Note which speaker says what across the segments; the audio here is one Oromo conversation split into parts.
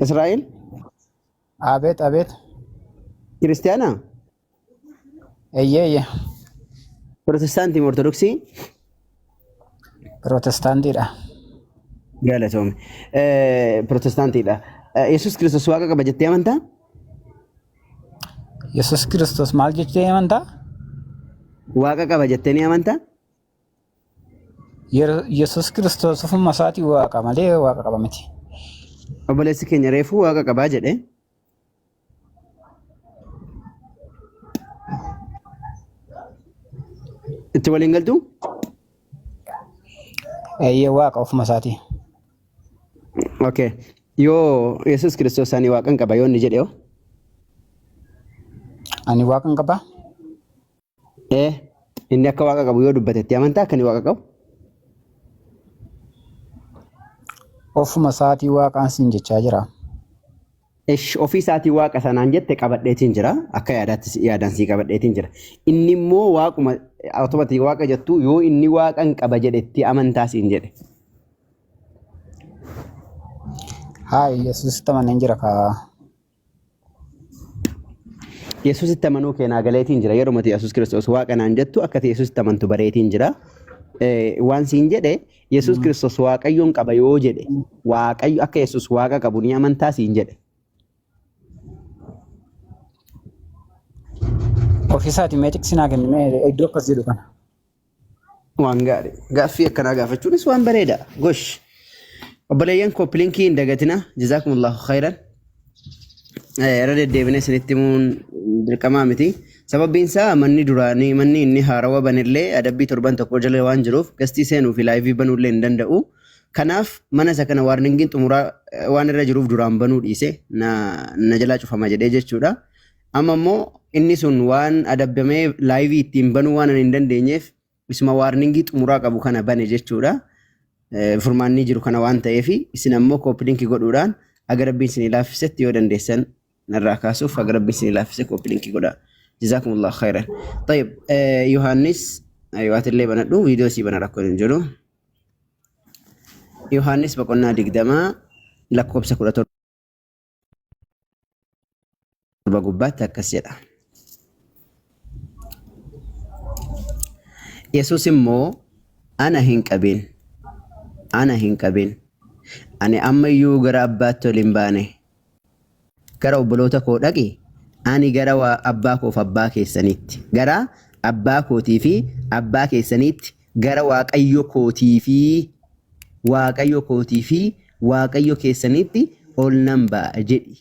Speaker 1: Israa'el
Speaker 2: Abeet abeet.
Speaker 1: Kiristiyaana?
Speaker 2: Eyyee eyyee.
Speaker 1: Pirotestaantii moo Ortodoksii?
Speaker 2: Pirootestaantiidha.
Speaker 1: Galatoome. Pirotestaantiidha. Yesuus Kiristoos Waaqa qaba jettee amantaa?
Speaker 2: Yesuus Kiristoos maal jettee amantaa?
Speaker 1: Waaqa qaba jettee ni amantaa?
Speaker 2: Yesuus Kiristoos ofuma isaatii Waaqa malee Waaqa qaba miti.
Speaker 1: Obboleessi keenya reefuu Waaqa qabaa jedhe. Itti waliin galtuu?
Speaker 2: Eeyyee Waaqa ofuma isaatii.
Speaker 1: Okay. Yoo Yesuus Kiristoos ani Waaqan qaba yoo inni jedhe hoo?
Speaker 2: Ani Waaqan qaba.
Speaker 1: Ee, inni akka Waaqa qabu yoo dubbate itti amantaa akka inni Waaqa qabu?
Speaker 2: Ofuma isaatii Waaqaan siin jechaa jira.
Speaker 1: Ish, ofii isaatii Waaqa sanaan jette qabadheetiin jira. Akka yaadaatti yaadaan sii qabadheetiin jira. Inni immoo Waaquma automati Waaqa jettu yoo inni Waaqan qaba jedhe itti amantaa siin jedhe.
Speaker 2: Haa Yesuusitti amaneen jira kaa.
Speaker 1: Yesuusitti amanuu kee naa galeetiin jira. Yeroo mati Yesuus Kiristoos Waaqa naan jettu akka ati Yesuusitti amantu bareetiin jira. Waan siin jedhe Yesuus Kiristoos Waaqayyoon qaba yoo jedhe Waaqayyo akka Yesuus Waaqa qabu ni amantaa siin jedhe.
Speaker 2: Ofiisaati mee xiqsii naa kenni mee iddoo akkas jedhu kana.
Speaker 1: Waan gaarii. Gaaffii akkanaa gaafachuunis waan bareeda. Gosh. Obboleeyyan koppilinkii hin dagatina. Jazaakumullahu khayran. Irra deddeebinee isinitti himuun dirqamaa miti. Sababbiin isaa manni duraanii manni inni haarawa banellee adabbii torban tokko jala waan jiruuf gastii seenuu fi laayivii banuullee hin danda'u. Kanaaf mana isa kana waarningiin xumuraa waan irra jiruuf duraan banuu dhiise na na jalaa cufama jedhee jechuudha. Amma immoo inni sun waan adabbamee laayivii ittiin banuu waan ani hin dandeenyeef isuma waarningii xumuraa qabu kana bane jechuudha. Furmaanni jiru kana waan ta'eef isin ammoo kooppilinkii godhuudhaan haga rabbiin isinii laaffisetti yoo dandeessan narraa kaasuuf haga rabbiin isinii laaffise kooppilinkii godhaa. Jazaakumullahu khairan. Tayyib Yohaannis atillee banadhu viidiyoo sii bana rakkoon hin jiru. Yohaannis boqonnaa 20 lakkoofsa 17 gubbaatti akkas jedha. Yesuus immoo ana hin qabin, ana hin qabin, ani amma iyyuu gara abbaatti ol hin baane. Gara obboloota koo dhaqi, ani gara abbaa koof abbaa keessaniitti, gara abbaa kootii fi abbaa keessaniitti, gara Waaqayyo kootii fi Waaqayyo kootii fi Waaqayyo keessaniitti ol nan ba'a jedhi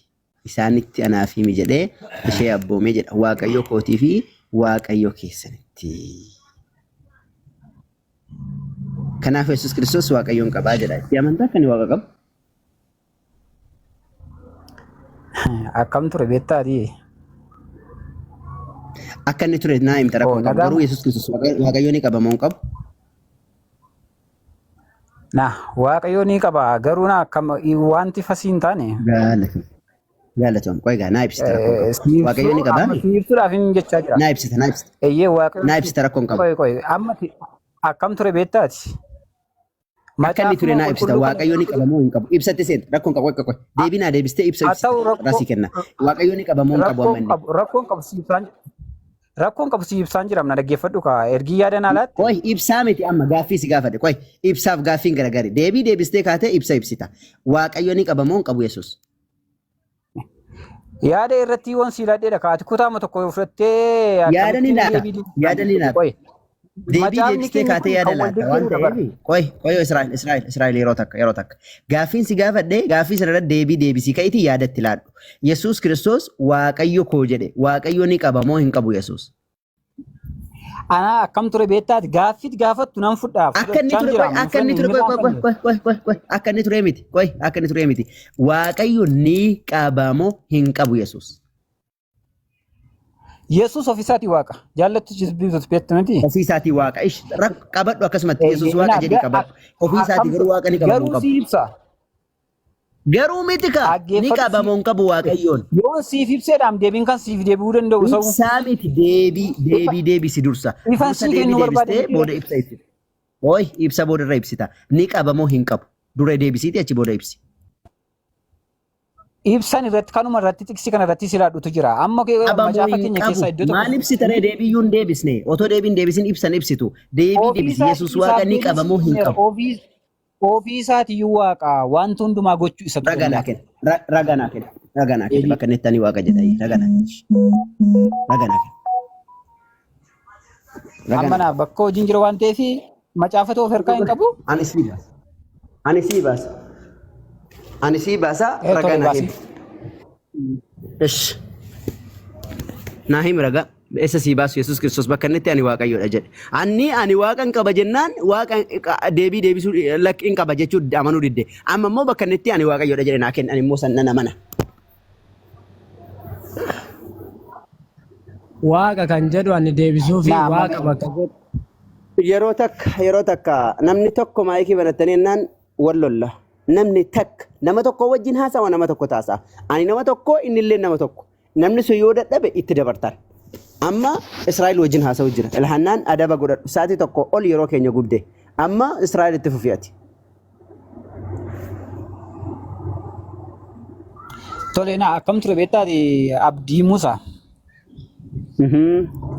Speaker 1: isaanitti anaaf himi jedhee ishee abboome jedha. Waaqayyo kootii fi Waaqayyo keessanitti. Kanaaf Yesuus Kiristoos Waaqayyoon qabaa jedha. Itti amantaa akka inni Waaqa qabu?
Speaker 2: Akkam ture beektaati?
Speaker 1: Akka inni ture naa himta
Speaker 2: Oo
Speaker 1: rakkoo hin qabu.
Speaker 2: nagaa
Speaker 1: Garuu Yesuus Kiristoos Waaqayyo ni qaba moo hin qabu?
Speaker 2: Na Waaqayyo ni qaba garuu na akkam wanti fasii hin taane
Speaker 1: Galatoomi. Galatoomi. Qoy gaa naa ibsita rakkoo hin qabu.
Speaker 2: si
Speaker 1: Waaqayyo
Speaker 2: ibsuu
Speaker 1: ni qabaa
Speaker 2: amma
Speaker 1: mi?
Speaker 2: si ibsuudhaaf hin jechaa jira.
Speaker 1: Naa ibsita naa ibsita.
Speaker 2: Eeyyee Waaqayyo
Speaker 1: Naa
Speaker 2: si
Speaker 1: ibsita rakkoo hin qabu.
Speaker 2: qoy qoy amma akkam ture beektaati?
Speaker 1: Akka inni ture
Speaker 2: Macaafuma
Speaker 1: naa ibsita.
Speaker 2: qulqulluu kana
Speaker 1: Waaqayyo ni qaba moo hin qabu? Ibsatti seenta. Rakkoon qabu qoy qoy. Deebii naa deebistee ibsa
Speaker 2: haa
Speaker 1: ibsita.
Speaker 2: ta'u rakkoo
Speaker 1: Rasii kenna. Waaqayyo ni qaba moo hin qabu
Speaker 2: rakkoon
Speaker 1: amma inni?
Speaker 2: qabu rakkoon qabu si ibsaan rakkoon qabu si ibsaan jira na dhaggeeffadhu kaa ergii yaada naa laatte.
Speaker 1: Qoy ibsaa miti amma gaaffii si gaafadhe. Qoy ibsaaf gaaffiin garagari. Deebii deebistee kaatee ibsa ibsita. Waaqayyo ni qaba moo hin qabu Yesuus?
Speaker 2: Yaada irratti yoon sii ladheedha kaati kutaama tokko fudhattee
Speaker 1: Yaada ni
Speaker 2: akkamittiin
Speaker 1: laata.
Speaker 2: deebii deebistaan
Speaker 1: Yaada ni laata.
Speaker 2: qoy
Speaker 1: Deebii
Speaker 2: macaafni
Speaker 1: deebistee
Speaker 2: keenya
Speaker 1: kaatee
Speaker 2: kun
Speaker 1: yaada
Speaker 2: kan wal
Speaker 1: laatta waan
Speaker 2: deeggarudha bara.
Speaker 1: ta'eef qoy qoy Israa'el Israa'el Israa'el yeroo takka yeroo takka gaaffiin si gaafadhe gaaffii sana irratti deebii deebisii ka'iitii yaadatti laadhu. Yesuus Kiristoos Waaqayyo koo jedhe Waaqayyo ni qaba moo hin qabu Yesuus?
Speaker 2: Anaa akkam ture beektaati gaaffii gaafattu nan fudhaa
Speaker 1: Akka inni
Speaker 2: fudhachaan
Speaker 1: ture
Speaker 2: jira
Speaker 1: qoy
Speaker 2: hin
Speaker 1: akka inni
Speaker 2: fudhanne
Speaker 1: ture
Speaker 2: hin
Speaker 1: qoy qoy
Speaker 2: irraanfanne.
Speaker 1: qoy qoy qoy qoy akka inni ture miti qoy akka inni ture miti Waaqayyo ni qaba moo hin qabu Yesuus?
Speaker 2: Yesuus ofiisaatii waaqa jaallattu jibbitus beektu miti.
Speaker 1: Ofii isaatii waaqa ish qabadhu akkasumatti Yesuus waaqa
Speaker 2: Eeyyee
Speaker 1: jedhii qabadhu ofii isaatii
Speaker 2: akkam
Speaker 1: garuu waaqa ni qaba moo hin
Speaker 2: garuu
Speaker 1: qabu?
Speaker 2: si ibsa
Speaker 1: Garuu miti kaa ni
Speaker 2: dhaggeeffadhu
Speaker 1: qaba
Speaker 2: si
Speaker 1: moo hin qabu Waaqayyoon?
Speaker 2: yoon siif ibseedhaam deebiin kan siif deebi'uu danda'u sa'u
Speaker 1: Ibsaa miti deebii
Speaker 2: ifa
Speaker 1: deebii deebisi dursa.
Speaker 2: ifan
Speaker 1: Dursa
Speaker 2: sii
Speaker 1: deebii
Speaker 2: kennuu barbaade
Speaker 1: deebistee
Speaker 2: miti
Speaker 1: booda ibsa ibsita. Ooyi ibsa booda irra ibsita. Ni qaba moo hin qabu? Dura deebisiiti achi booda ibsi.
Speaker 2: Ibsan irratti kanuma irratti xiqsii kana irratti silaadhutu jira. Amma
Speaker 1: Qaba moo
Speaker 2: macaafa
Speaker 1: hin
Speaker 2: keenya
Speaker 1: qabu?
Speaker 2: keessaa iddoo tokko
Speaker 1: Maal ibsita ree? Deebii iyyuu hin deebisne. Otoo deebii hin deebisin ibsan ibsitu. Deebii
Speaker 2: ofii
Speaker 1: deebisi.
Speaker 2: isaa
Speaker 1: Yesuus waaqa
Speaker 2: isaaf
Speaker 1: ni qaba
Speaker 2: deebisii
Speaker 1: moo hin
Speaker 2: kenneera.
Speaker 1: qabu?
Speaker 2: Ofii isaatiyyuu waaqa wanta hundumaa gochuu isatu
Speaker 1: Raga naa
Speaker 2: danda'a.
Speaker 1: kenna. Raga naa kenna. Raga naa kenna.
Speaker 2: Deebii.
Speaker 1: Bakka inni itti ani waaqa jedha. Raga naa kenna. Raga naa kenna. Raga
Speaker 2: Amma
Speaker 1: naa
Speaker 2: naa bakka hojiin jira waan ta'eef macaafa ta'uuf harkaa hin
Speaker 1: kenna.
Speaker 2: qabu.
Speaker 1: Ani sii baasa. Ani sii baasa. Ani sii baasa.
Speaker 2: Tole
Speaker 1: Raga naa
Speaker 2: baasii.
Speaker 1: himi. Ish. Naa himi ragaa. Eessa sii baasu Yesuus Kiristoos bakka inni itti ani Waaqayyoodha jedhe. Ani Waaqa hin qaba jennaan Waaqa deebii deebisuu lakki hin qaba jechuu amanuu didde. Amma immoo bakka inni itti ani Waaqayyoodha jedhe naa kenni ani immoo san nan amana.
Speaker 3: Waaqa kan jedhu ani deebisuu fi
Speaker 2: Naa amma
Speaker 3: waaqa bakka jedhu.
Speaker 1: Yeroo takka namni tokko maayikii banattanii jennaan wal lolla. Namni takka nama tokko wajjin haasawa nama tokko taasa. Ani nama tokko inni illee nama tokko. Namni sun yoo dadhabe itti dabartan. Amma Israa'el wajjin haasa'u jira. Ilhannaan adaba godhadhu. Sa'aatii tokko ol yeroo keenya gubde. Amma Israa'el itti fufi ati.
Speaker 2: Tole naa akkam ture beektaati Abdii Musaa.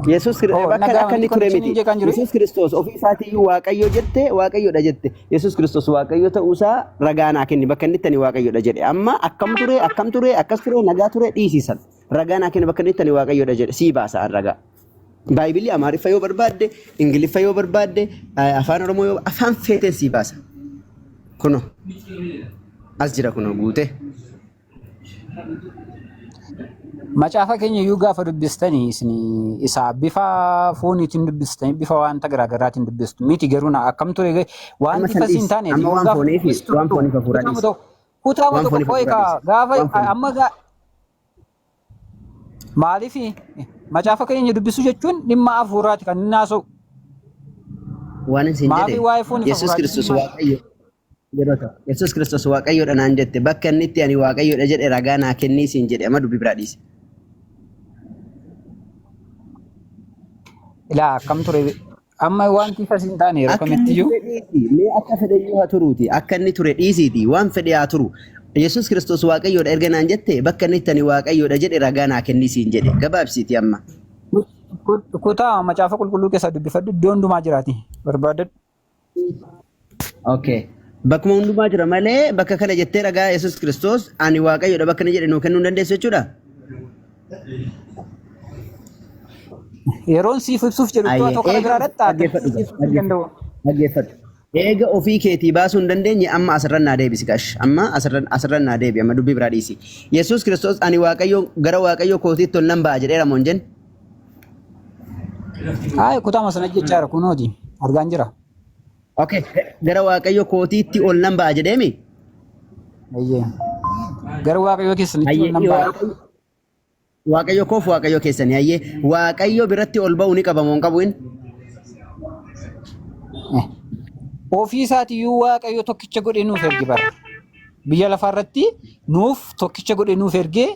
Speaker 1: Yesuus
Speaker 2: Oh,
Speaker 1: bakka
Speaker 2: nagaa
Speaker 1: akka inni
Speaker 2: miti
Speaker 1: ture
Speaker 2: connection
Speaker 1: miti.
Speaker 2: jeeqaan jiru.
Speaker 1: Yesuus Kiristoos ofii isaatiiyyuu Waaqayyo jette Waaqayyoodha jette. Yesuus Kiristoos Waaqayyo ta'uusaa ragaa naa kenni bakka inni itti ani Waaqayyoodha jedhe. Amma akkam ture akkam ture akkas ture nagaa ture dhiisisan. Ragaa naa kenni bakka inni itti ani Waaqayyoodha jedhe sii baasa an ragaa. Baaybilii Amaariffa yoo barbaadde, Ingiliffa yoo barbaadde, afaan Oromoo yoo afaan feeteen sii baasa. Kuno as jira kuno guute.
Speaker 2: Macaafa keenya iyyuu gaafa dubbistanii isin isa bifa fooniitiin dubbistanii bifa wanta garaagaraatiin dubbistu miti garuu na akkam ture
Speaker 1: Amma
Speaker 2: wanti
Speaker 1: san
Speaker 2: ifa siin
Speaker 1: dhiisi.
Speaker 2: taane
Speaker 1: Amma
Speaker 2: iyyuu
Speaker 1: waan
Speaker 2: gaafa
Speaker 1: foonii fi
Speaker 2: dubbistu
Speaker 1: waan fooniif hafuuraa
Speaker 2: kutaama
Speaker 1: dhiisi.
Speaker 2: tokko kutaama
Speaker 1: Waan
Speaker 2: tokko
Speaker 1: fooniif
Speaker 2: qo'ee
Speaker 1: hafuuraa
Speaker 2: kaa
Speaker 1: dhiisi.
Speaker 2: gaafa
Speaker 1: Waan fooniif.
Speaker 2: amma maaliif macaafa keenya dubbisuu jechuun dhimma hafuuraati kan inni haasa'u.
Speaker 1: Waan isin
Speaker 2: Maafi
Speaker 1: jedhe
Speaker 2: waa'ee fooniif
Speaker 1: Yesuus
Speaker 2: hafuuraati
Speaker 1: Kiristoos
Speaker 2: dhimma
Speaker 1: Waaqayyo yeroo ta'u Yesuus Kiristoos Waaqayyoodha naan jette bakka inni itti ani Waaqayyoodha jedhe ragaa naa kennii siin jedhe amma dubbii biraa dhiise.
Speaker 2: Ilaa akkam ture amma wanti ifa siin taane yeroo
Speaker 1: Akka inni
Speaker 2: kamittiyyuu
Speaker 1: ture dhiisi mee akka fedhe iyyuu haa turuuti akka inni ture dhiisiiti waan fedhe haa turu. Yesuus Kiristoos Waaqayyoodha erga naan jette bakka inni itti ani Waaqayyoodha jedhe ragaa naa kennii siin jedhe gabaabsiiti amma.
Speaker 2: Kutaa macaafa qulqulluu keessaa dubbifadhu iddoo hundumaa jiraati barbaadadhu.
Speaker 1: Okay. Bakkuma hundumaa jira malee bakka kana jettee ragaa Yesuus Kiristoos ani Waaqayyoodha bakka inni jedhe nuu kennuu hin dandeessu jechuudha.
Speaker 2: Yeroon siif ibsuuf jedhu
Speaker 1: Ayyee.
Speaker 2: to'atoo kana
Speaker 1: Eega
Speaker 2: biraa dhatta
Speaker 1: dhaggeeffadhu
Speaker 2: siif ibsuu hin danda'u.
Speaker 1: dhaggeeffadhu. Eega ofii keetii baasuu hin dandeenye amma asirran naa deebisi gash. Amma asirran naa deebi amma dubbii biraa dhiisi. Yesuus Kiristoos ani Waaqayyo gara Waaqayyo kootiitti ol nan ba'a jedheera moo hin jenne?
Speaker 2: Hayi kutaama sana jechaara kunooti argaan jira.
Speaker 1: Okay. Gara Waaqayyo kootiitti ol nan ba'a jedheemi?
Speaker 2: Ayyee. Gara Waaqayyoo keessanitti ol nan
Speaker 1: Hayyee
Speaker 2: ba'a.
Speaker 1: Waaqayyo koof Waaqayyo keessanii hayyee Waaqayyo biratti ol ba'uu ni qaba moo hin qabu inni?
Speaker 2: Ofii isaatiiyyuu Waaqayyo tokkicha godhee nuuf erge bara. Biyya lafaa irratti nuuf tokkicha godhee nuuf ergee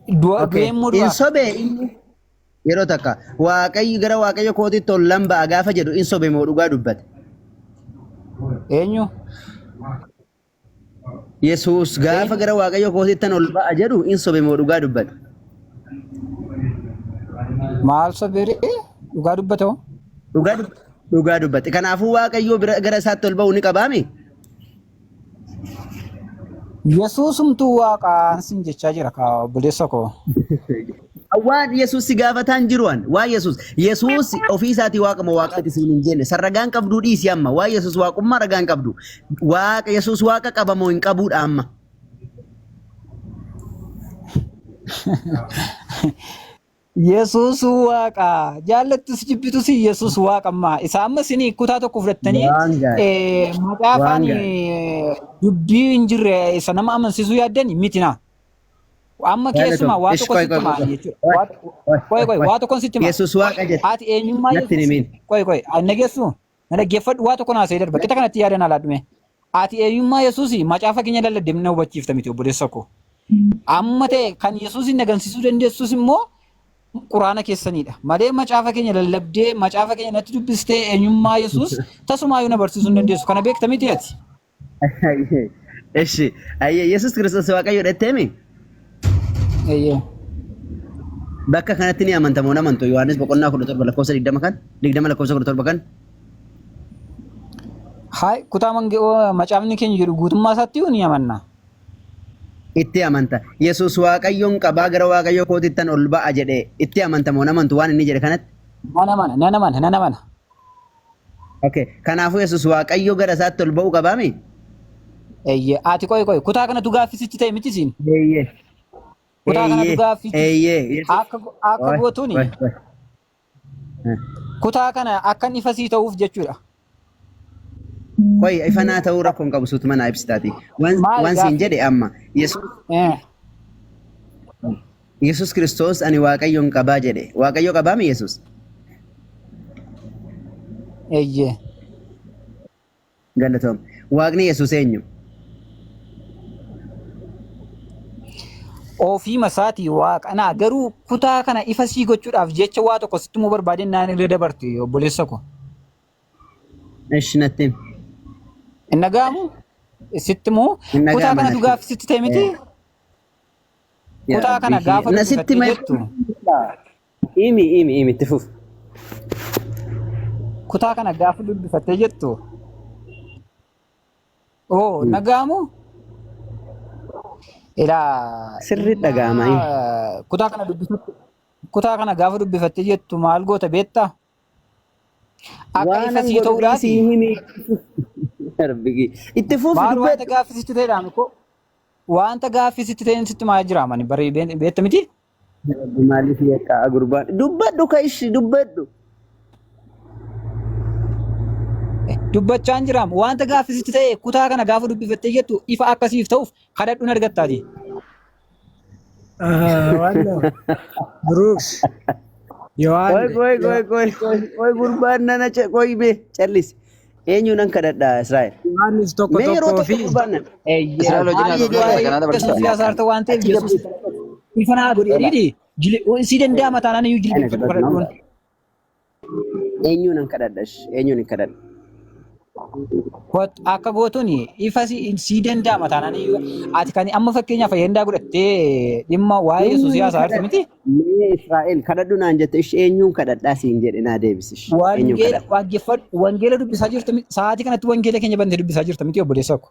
Speaker 2: du'a
Speaker 1: Okay.
Speaker 2: du'ee immoo
Speaker 1: In
Speaker 2: du'aaf.
Speaker 1: sobee inni yeroo takka Waaqayyo gara Waaqayyo kootiitti ol nan ba'a gaafa jedhu in sobe moo dhugaa dubbate?
Speaker 2: Eenyu?
Speaker 1: Yesuus gaafa
Speaker 2: Eenyu?
Speaker 1: gara Waaqayyo kootiittan ol ba'a jedhu in sobe moo dhugaa dubbate?
Speaker 2: Maal sobeeree? Dhugaa dubbate hoo?
Speaker 1: Dhugaa dubbate. Kanaafuu Waaqayyo bira gara isaatti ol ba'uu ni qabaami?
Speaker 2: Yesuusumtuu waaqaan sin jechaa jira kaa obboleessa koo.
Speaker 1: Waan Yesuus si gaafataan jiru an waan Yesuus ofii isaatii waaqa moo waaqaati siin hin jenne san ragaan qabduu dhiisi amma waan Yesuus waaqummaa ragaan qabdu waaqa Yesuus waaqa qaba moo hin qabuudha amma.
Speaker 2: Yesuus waaqa jaallattus jibbitus Yesuus waaqa ammaa isa amma isin kutaa tokko fudhattanii
Speaker 1: Waan gaarii.
Speaker 2: Macaafaan
Speaker 1: Waan gaarii.
Speaker 2: dubbii hin jirre isa nama amansiisuu yaaddan miti na. Amma keessumaa waa
Speaker 1: Ish
Speaker 2: tokko
Speaker 1: qoy
Speaker 2: sitti
Speaker 1: qoy
Speaker 2: himaa
Speaker 1: qoy.
Speaker 2: jechuudha.
Speaker 1: Qoy qoy
Speaker 2: Qoy qoy
Speaker 1: qoy.
Speaker 2: waa tokkon sitti himaa.
Speaker 1: Yesuus waaqa jette.
Speaker 2: Ati eenyummaa
Speaker 1: Natti hin
Speaker 2: Yesuus
Speaker 1: himin.
Speaker 2: qoy qoy na geessu na dhaggeeffadhu waa tokko naasee darba qixa kanatti yaada naa laadhume. Ati eenyummaa Yesuus macaafa keenya lallabdee na hubachiifta miti obboleessa koo. Amma ta'e kan Yesuusin agarsiisuu dandeessus immoo quraana keessanidha. Malee macaafa keenya lallabdee macaafa keenya natti dubbistee eenyummaa Yesuus tasumaayyuu na barsiisuu hin dandeessu. Kana beekta miti ati.
Speaker 1: Eshi, ayyee Yesuus Kiristoos Waaqayyoodha jetteemi?
Speaker 2: Eeyyee.
Speaker 1: Bakka kanatti ni amanta moo hin amantu? Yohaannis boqonnaa 17 lakkoofsa 20 kan 20 lakkoofsa 17 kan
Speaker 2: Haay kutaa macaafni keenya jedhu guutummaa isaatti ni amanna.
Speaker 1: Itti amanta. Yesuus Waaqayyoon qabaa gara Waaqayyo kootittan ol ba'a jedhe itti amanta moo hin amantu waan inni jedhe kanatti?
Speaker 2: Nan amana, nan amana, nan amana.
Speaker 1: Okay. Kanaafuu Yesuus Waaqayyo gara isaatti ol ba'uu qabaami?
Speaker 2: Eeyyee. Ati qoy qoy kutaa kanatu gaaffisichi ta'e miti siin.
Speaker 1: Eeyyee.
Speaker 2: Kutaa kanatu
Speaker 1: Eeyyee.
Speaker 2: gaaffichi
Speaker 1: Eeyyee. Yesuus.
Speaker 2: akka
Speaker 1: Oi,
Speaker 2: gootuuni
Speaker 1: oi, oi.
Speaker 2: kutaa kana akkan ifa sii ta'uuf jechuudha.
Speaker 1: Qoy ifa naa ta'uu rakkoo hin qabu suutuma naa ibsitaati. Waan
Speaker 2: Maal
Speaker 1: waan siin
Speaker 2: gaaffii?
Speaker 1: jedhe amma Yesuus Yesuus Kiristoos ani Waaqayyoon qabaa jedhe. Waaqayyo qabaami Yesuus?
Speaker 2: Eeyyee.
Speaker 1: Galatoom. Waaqni Yesuus eenyu?
Speaker 2: Ofii masaatii waaqa naa garuu kutaa kana ifa sii gochuudhaaf jecha waa tokko sitti immoo barbaadeen naan irra dabarte obboleessa ko.
Speaker 1: Ishi natti himi.
Speaker 2: Hin dhaga'amu? Sitti immoo
Speaker 1: Hin
Speaker 2: kutaa
Speaker 1: dhaga'ama
Speaker 2: kanatu
Speaker 1: natti.
Speaker 2: gaaffii sitti ta'e miti?
Speaker 1: Yaa
Speaker 2: Kutaa kana
Speaker 1: Rabbii
Speaker 2: gaafa
Speaker 1: na sitti
Speaker 2: dubbifattee
Speaker 1: hima.
Speaker 2: jettu
Speaker 1: Himi himi himi itti fufi.
Speaker 2: Kutaa kana gaafa dubbifattee jettu oo nagaamu ilaa
Speaker 1: Sirri dhaga'ama himi.
Speaker 2: Kutaa kana dubbifatte kutaa kana gaafa dubbifattee jettu maal goota beektaa? Akka
Speaker 1: Waan
Speaker 2: ifa
Speaker 1: an
Speaker 2: sii
Speaker 1: godhu
Speaker 2: ta'uudhaafi
Speaker 1: dhiisii himi. Rabbi itti fufi
Speaker 2: maal wanta
Speaker 1: dubbadhu.
Speaker 2: gaaffii sitti ta'edhaan koo wanta gaaffii sitti ta'een sitti maa jira mani barii beekta miti?
Speaker 1: Rabbi maaliif yakkaa gurbaan dubbadhu ka ishi dubbadhu.
Speaker 2: Dubbachaan jiraam wanta gaaffii sitti ta'e kutaa kana gaafa dubbifattee jettu ifa akkasiif ta'uuf kadhadhuun argattaati.
Speaker 3: Wanno Brooks
Speaker 1: Qoy
Speaker 3: Yohaanne
Speaker 1: qoy qoy qoy qoy qoy gurbaan nana qoy mee callisi. Eenyu nan kadhadha Israa'el.
Speaker 3: Yohaannis tokko
Speaker 1: Mee yeroo
Speaker 3: tokkoo
Speaker 1: tokko
Speaker 3: fi
Speaker 1: gurbaan nan.
Speaker 2: Eeyyee.
Speaker 4: Israa'el wajjin
Speaker 2: Maaliif
Speaker 4: haasofna
Speaker 2: waa'ee
Speaker 4: kanaa
Speaker 2: Yesuus
Speaker 4: dabarsa.
Speaker 2: yaasaarta waan ta'eef
Speaker 1: Achi
Speaker 2: Yesuus
Speaker 1: gabbii
Speaker 2: ifa naa godhi jedhiidhi. Si danda'ama taanaan iyyuu
Speaker 1: Ana
Speaker 2: jilbeeffadhu
Speaker 1: kadhadhu
Speaker 2: kadhadhuun.
Speaker 1: Eenyu nan kadhadha eenyu nan kadhadha.
Speaker 2: Akka gootuun ifa si danda'ama taanaan iyyuu ati kan amma fakkeenyaaf fayyadamdaa godhattee dhimma waa'ee Yesuus
Speaker 1: Eenyuun
Speaker 2: yaasaarta
Speaker 1: kadhadha.
Speaker 2: miti.
Speaker 1: Mee Israa'el kadhadhu naan jette ishi eenyuun kadhadhaa siin jedhe naa deebisish. Eenyuun
Speaker 2: Wangeela
Speaker 1: kadhadha.
Speaker 2: dhaggeeffadhu wangeela dubbisaa jirta miti sa'aatii kanatti wangeela keenya bantee dubbisaa jirta miti obboleessa ko.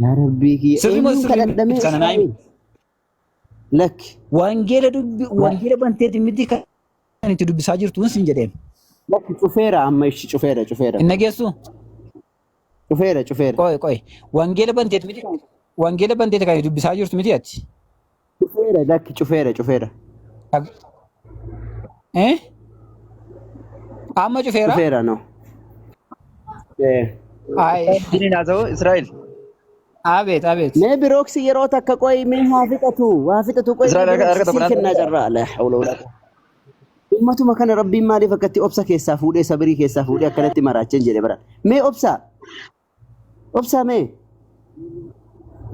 Speaker 1: Yaa Rabbii kiyya
Speaker 2: Sirrii moo
Speaker 1: eenyuun
Speaker 2: sirrii
Speaker 1: kadhadha mee
Speaker 2: miti kana naa himi.
Speaker 1: Israa'el? Lakki.
Speaker 2: Wangeela dubbi wangeela banteeti miti kan itti dubbisaa jirtuun siin jedheen.
Speaker 1: Lakki cufeera amma ishi cufeera cufeera.
Speaker 2: Hin dhageessu?
Speaker 1: Cufeera cufeera.
Speaker 2: Qoy qoy. Wangeela banteeti miti wangeela banteeti kan itti dubbisaa jirtu miti ati.
Speaker 1: Cufeera lakki cufeera cufeera.
Speaker 2: Eh? Amma cufeera?
Speaker 1: Cufeera no. Eh.
Speaker 2: Ay.
Speaker 4: Wajjiniin haasa'u Israa'el.
Speaker 2: Abeet abeet.
Speaker 1: Mee birooksi yeroo takka qoy mee haa fixatu haa fixatu qoy mee
Speaker 4: Israa'el harka
Speaker 1: birooksi
Speaker 4: harka tokko
Speaker 1: sii kennaa carraa laa hawla walaa quwwata. Ummatuma kana rabbiin maaliif akkatti obsa keessaa fuudhee sabirii keessaa fuudhee akkanatti maraacheen jedhe bara. Mee obsaa obsaa mee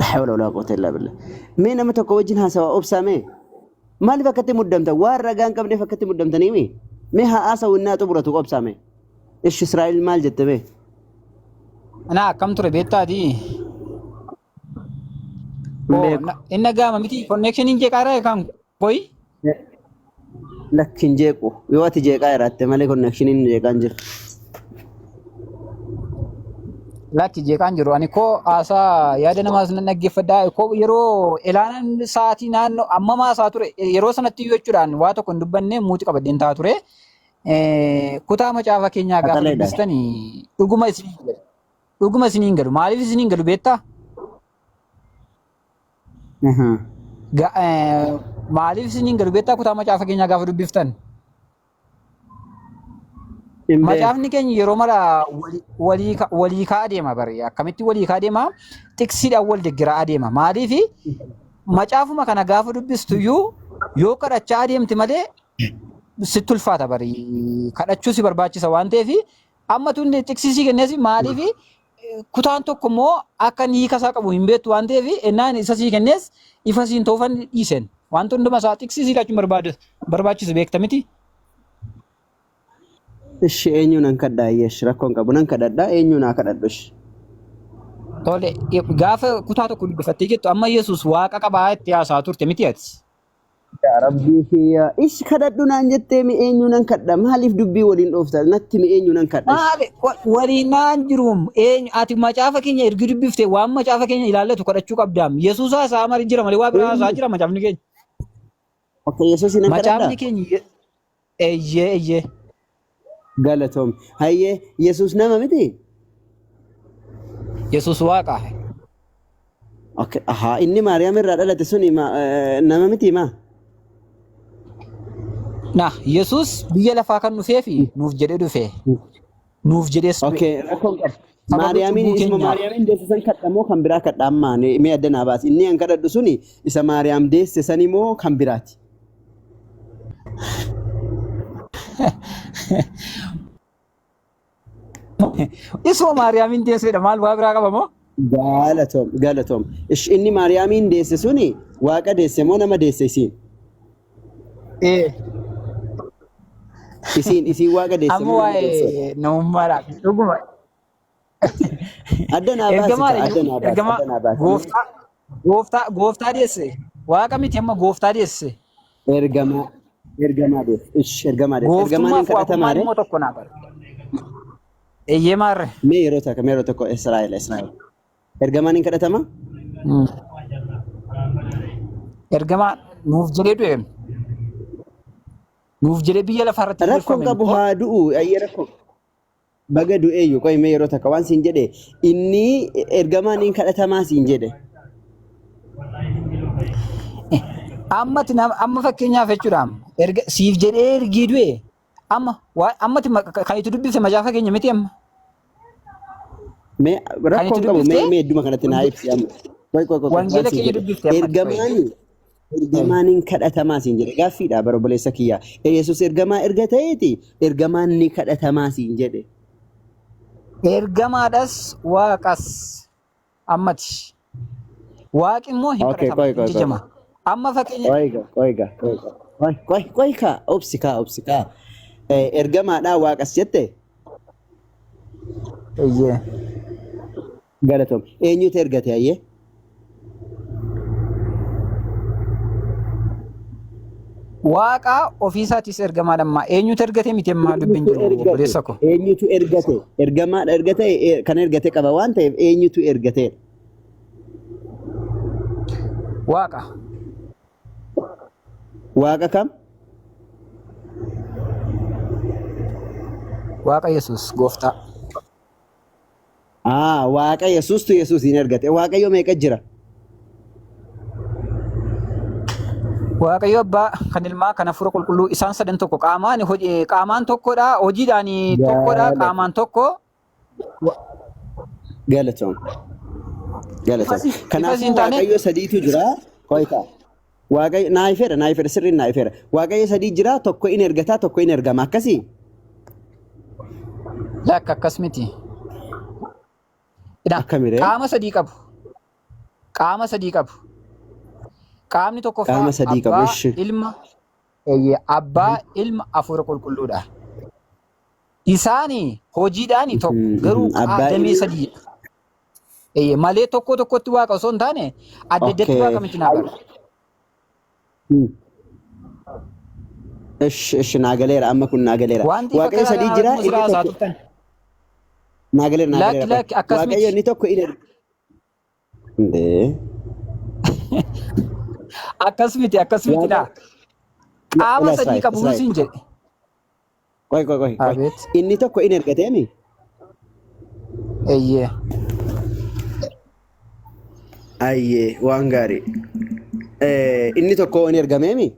Speaker 1: laa hawla walaa quwwata illaa billah. Mee nama tokko wajjin haasawaa obsaa mee maaliif akkatti muddamta waan ragaa hin qabneef akkatti muddamtanii mee mee haa haasa'u innaa xumuratu obsaa mee. Ishi Israa'el maal jette mee?
Speaker 2: Ana akkam ture beektaati?
Speaker 1: Hin
Speaker 2: Oo
Speaker 1: beeku.
Speaker 2: inni gaama miti connectioniin jeeqaaraa kan koyi.
Speaker 1: Lakki hin jeequ. Yoo ati jeeqaa jiraatte malee connectioniin jeeqaa hin jiru.
Speaker 2: Lakki jeeqaan jiru. Ani koo haasaa yaada namaas nan dhaggeeffadha. Koo yeroo ilaalan sa'aatii naannoo amma maasaa ture yeroo sanatti iyyuu jechuudhaan waa tokko hin dubbanne muuxi qabadheen ta'a ture. Kutaa macaafa keenyaa gaafa
Speaker 1: Qaxaleedha.
Speaker 2: dubbistani dhuguma isiniin galu. Dhuguma isiniin galu. Maaliif isiniin galu beektaa?
Speaker 1: Ahaa.
Speaker 2: Maaliif isiniin galu beektaa kutaa macaafa keenyaa gaafa dubbiftan?
Speaker 1: Hin beeku.
Speaker 2: Macaafni keenya yeroo mara walii ka'aa deema bari. Akkamitti walii ka'aa deema? Xiqsiidhaan wal deggeraa adeema. Maaliif macaafuma kana gaafa dubbistu iyyuu yoo kadhachaa adeemte malee sitti ulfaata bari. Kadhachuu si barbaachisa waan ta'eef amma tun xiqsii sii kennees maaliif kutaan tokko immoo akka inni hiika isaa qabu hin beektu waan ta'eef ennaan isa sii kennees ifa siin ta'uufan dhiisen. Wanta hunduma isaa xiqsii sii laachuun barbaachisu beekta miti.
Speaker 1: Ishi eenyu nan kadhaa yesh rakkoon qabu nan kadhadhaa eenyu naa kadhadhu ishi.
Speaker 2: Tole, gaafa kutaa tokko dubbifattee jettu amma Yesuus waaqa qabaa itti haasaa turte miti ati.
Speaker 1: Yaa Rabbii kiyya. Ish kadhadhu naan jettee mi eenyu nan kadha? Maaliif dubbii waliin dhoofta? Natti mi eenyu nan kadha? Ish.
Speaker 2: Maali waliin naan jiruum eenyu ati macaafa keenya ergi dubbifte waan macaafa keenya ilaallatu kadhachuu qabdaam. Yesuus haasaa mari jira malee waa biraa haasaa
Speaker 1: Eenyu?
Speaker 2: jira macaafni keenya.
Speaker 1: Okay, Yesuusin nan
Speaker 2: Macaafni
Speaker 1: kadhadhaa?
Speaker 2: keenya eeyyee eeyyee.
Speaker 1: Galatoom. Hayyee Yesuus nama miti?
Speaker 2: Yesuus waaqa.
Speaker 1: Okay, ahaa inni Maariyaam irraa dhalate suni nama miti maa?
Speaker 2: Na Yesuus biyya lafaa kan dhufee fi nuuf jedhee dhufe. Nuuf jedhees du'e.
Speaker 1: Okay, rakkoon qabu.
Speaker 2: Sababa
Speaker 1: Maariyaamiin
Speaker 2: cubbuu
Speaker 1: isuma
Speaker 2: keenyaaf.
Speaker 1: Maariyaamiin deesse san kadha moo kan biraa kadha ammaa mee adda naa baasi. Inni an kadhadhu suni isa Maariyaam deesse sani moo kan biraati?
Speaker 2: Isuma Maariyaamiin deessedha maal waa biraa qaba moo?
Speaker 1: Galatoom, galatoom. Ish inni Maariyaamiin deesse suni waaqa deesse moo nama deesse isiin?
Speaker 2: Ee.
Speaker 1: Isiin waaqa deesse
Speaker 2: Amma
Speaker 1: moo nama deesse?
Speaker 2: waa'ee namummaadhaaf dhuguma.
Speaker 1: Adda naa baasi
Speaker 2: Ergamaadha
Speaker 1: kaa, adda
Speaker 2: iyyuu
Speaker 1: naa baasi,
Speaker 2: ergamaa
Speaker 1: adda naa baasi.
Speaker 2: gooftaa gooftaa gooftaa deesse waaqa miti amma gooftaa deesse.
Speaker 1: Ergamaa, ergamaa deesse. Ish ergamaa deesse. Ergamaan hin
Speaker 2: Gooftummaaf waaqummaan
Speaker 1: kadhatamaa ree?
Speaker 2: immoo tokko naa bara. Eeyyee maarre.
Speaker 1: Mee yeroo takka, mee yeroo tokko Israa'el, Israa'el. Ergamaan hin kadhatamaa?
Speaker 2: Ergamaa nuuf jedhee du'e. Nuuf jedhee biyya lafaa irratti
Speaker 1: Rakkoon
Speaker 2: dubbifame
Speaker 1: qabu
Speaker 2: immoo
Speaker 1: haa du'u. Ayyee rakkoo. Baga du'eeyyu qoy mee yeroo takka waan siin jedhe inni ergamaan hin kadhatamaa siin jedhe.
Speaker 2: Ammati amma fakkeenyaaf jechuudha erga siif jedhee ergii du'e amma ammati kan itti dubbifte macaafa keenya miti amma.
Speaker 1: Mee
Speaker 2: Kan
Speaker 1: rakkoon
Speaker 2: itti
Speaker 1: qabu mee
Speaker 2: dubbifte
Speaker 1: mee idduma kanatti naa ibsi amma. Qoy qoy qoy qoy waan
Speaker 2: wangeela
Speaker 1: siin
Speaker 2: keenya
Speaker 1: jedhe.
Speaker 2: dubbifte ammati qoy.
Speaker 1: Ergamaan ergamaan hin kadhatamaa siin jedhe gaaffiidha bara obboleessa kiyyaa. Yesuus ergamaa erga ta'eeti ergamaan ni kadhatamaa siin jedhe.
Speaker 2: Ergamaadhas waaqas ammati. Waaqi immoo hin
Speaker 1: Okay,
Speaker 2: kadhatama
Speaker 1: qoy
Speaker 2: hin
Speaker 1: qoy qoy.
Speaker 2: jajama. Amma fakkeenya
Speaker 1: Qoy gaa qoy gaa qoy gaa. Qoy qoy qoy kaa obsi kaa obsi kaa. Ergamaadhaa waaqas jette
Speaker 2: Eeyyee.
Speaker 1: galatoom. Eenyutu ergate ayyee?
Speaker 2: Waaqa ofiisaatis ergamaadha ammaa. Eenyutu ergate miti ammaa dubbiin
Speaker 1: Eenyutu
Speaker 2: jiru
Speaker 1: ergate?
Speaker 2: obboleessa ko.
Speaker 1: Eenyutu ergate? Ergamaadha erga ta'e kan ergate qaba waan ta'eef eenyutu ergateedha?
Speaker 2: Waaqa.
Speaker 1: Waaqa kam?
Speaker 2: Waaqa Yesuus gooftaa.
Speaker 1: Ah, Waaqa Yesuustu Yesuusiin ergate. Waaqayyo meeqa jira?
Speaker 2: Waaqayyo abbaa kan ilmaa kan hafuura qulqulluu isaan sadan tokko qaamaan qaamaan tokkodha hojiidhaan tokkodha
Speaker 1: Galatoom.
Speaker 2: qaamaan tokko.
Speaker 1: Galatoom. Galatoom.
Speaker 2: Ifas ifas
Speaker 1: Kanaafuu
Speaker 2: hin taane
Speaker 1: Waaqayyo sadiitu jira. Qoyta. Waaqayyo naa ifeera naa ifeera sirriin naa ifeera. Waaqayyo sadii jira tokko in ergataa tokko in ergama akkasii.
Speaker 2: Lakka akkas miti. Ina
Speaker 1: Akkamiree?
Speaker 2: qaama sadii qabu. Qaama sadii qabu. Qaamni tokkoffaa
Speaker 1: Qaama sadii qabu
Speaker 2: abbaa
Speaker 1: ishi.
Speaker 2: ilma eeyyee abbaa ilma hafuura qulqulluudha. Isaani hojiidhaani tokko garuu
Speaker 1: Abbaa
Speaker 2: damee
Speaker 1: ilma.
Speaker 2: sadii. Eeyyee malee tokko tokkotti waaqa osoo hin taane adda addatti
Speaker 1: Okay.
Speaker 2: waaqa miti naa bara.
Speaker 1: Ish ish naa galeera amma kun naa galeera.
Speaker 2: Wanti ifa
Speaker 1: Waaqayyo
Speaker 2: kana
Speaker 1: sadii jira
Speaker 2: akkuma
Speaker 1: inni
Speaker 2: sirraa haasaa
Speaker 1: tokko
Speaker 2: turtan.
Speaker 1: naa galeera naa
Speaker 2: Lakki
Speaker 1: galeera qoy.
Speaker 2: lakki akkas
Speaker 1: Waaqayyo
Speaker 2: miti.
Speaker 1: inni tokko in Indee.
Speaker 2: Akkas miti akkas miti dha.
Speaker 1: Waaqa
Speaker 2: Qaama
Speaker 1: ila
Speaker 2: sadii
Speaker 1: Israa'el
Speaker 2: qabu
Speaker 1: Israa'el.
Speaker 2: siin jedhe.
Speaker 1: Qoy qoy qoy qoy.
Speaker 2: Abeet.
Speaker 1: Inni tokko in ergateemi?
Speaker 2: Eeyyee.
Speaker 1: Ayyee waan gaarii. Inni tokko in ergameemi?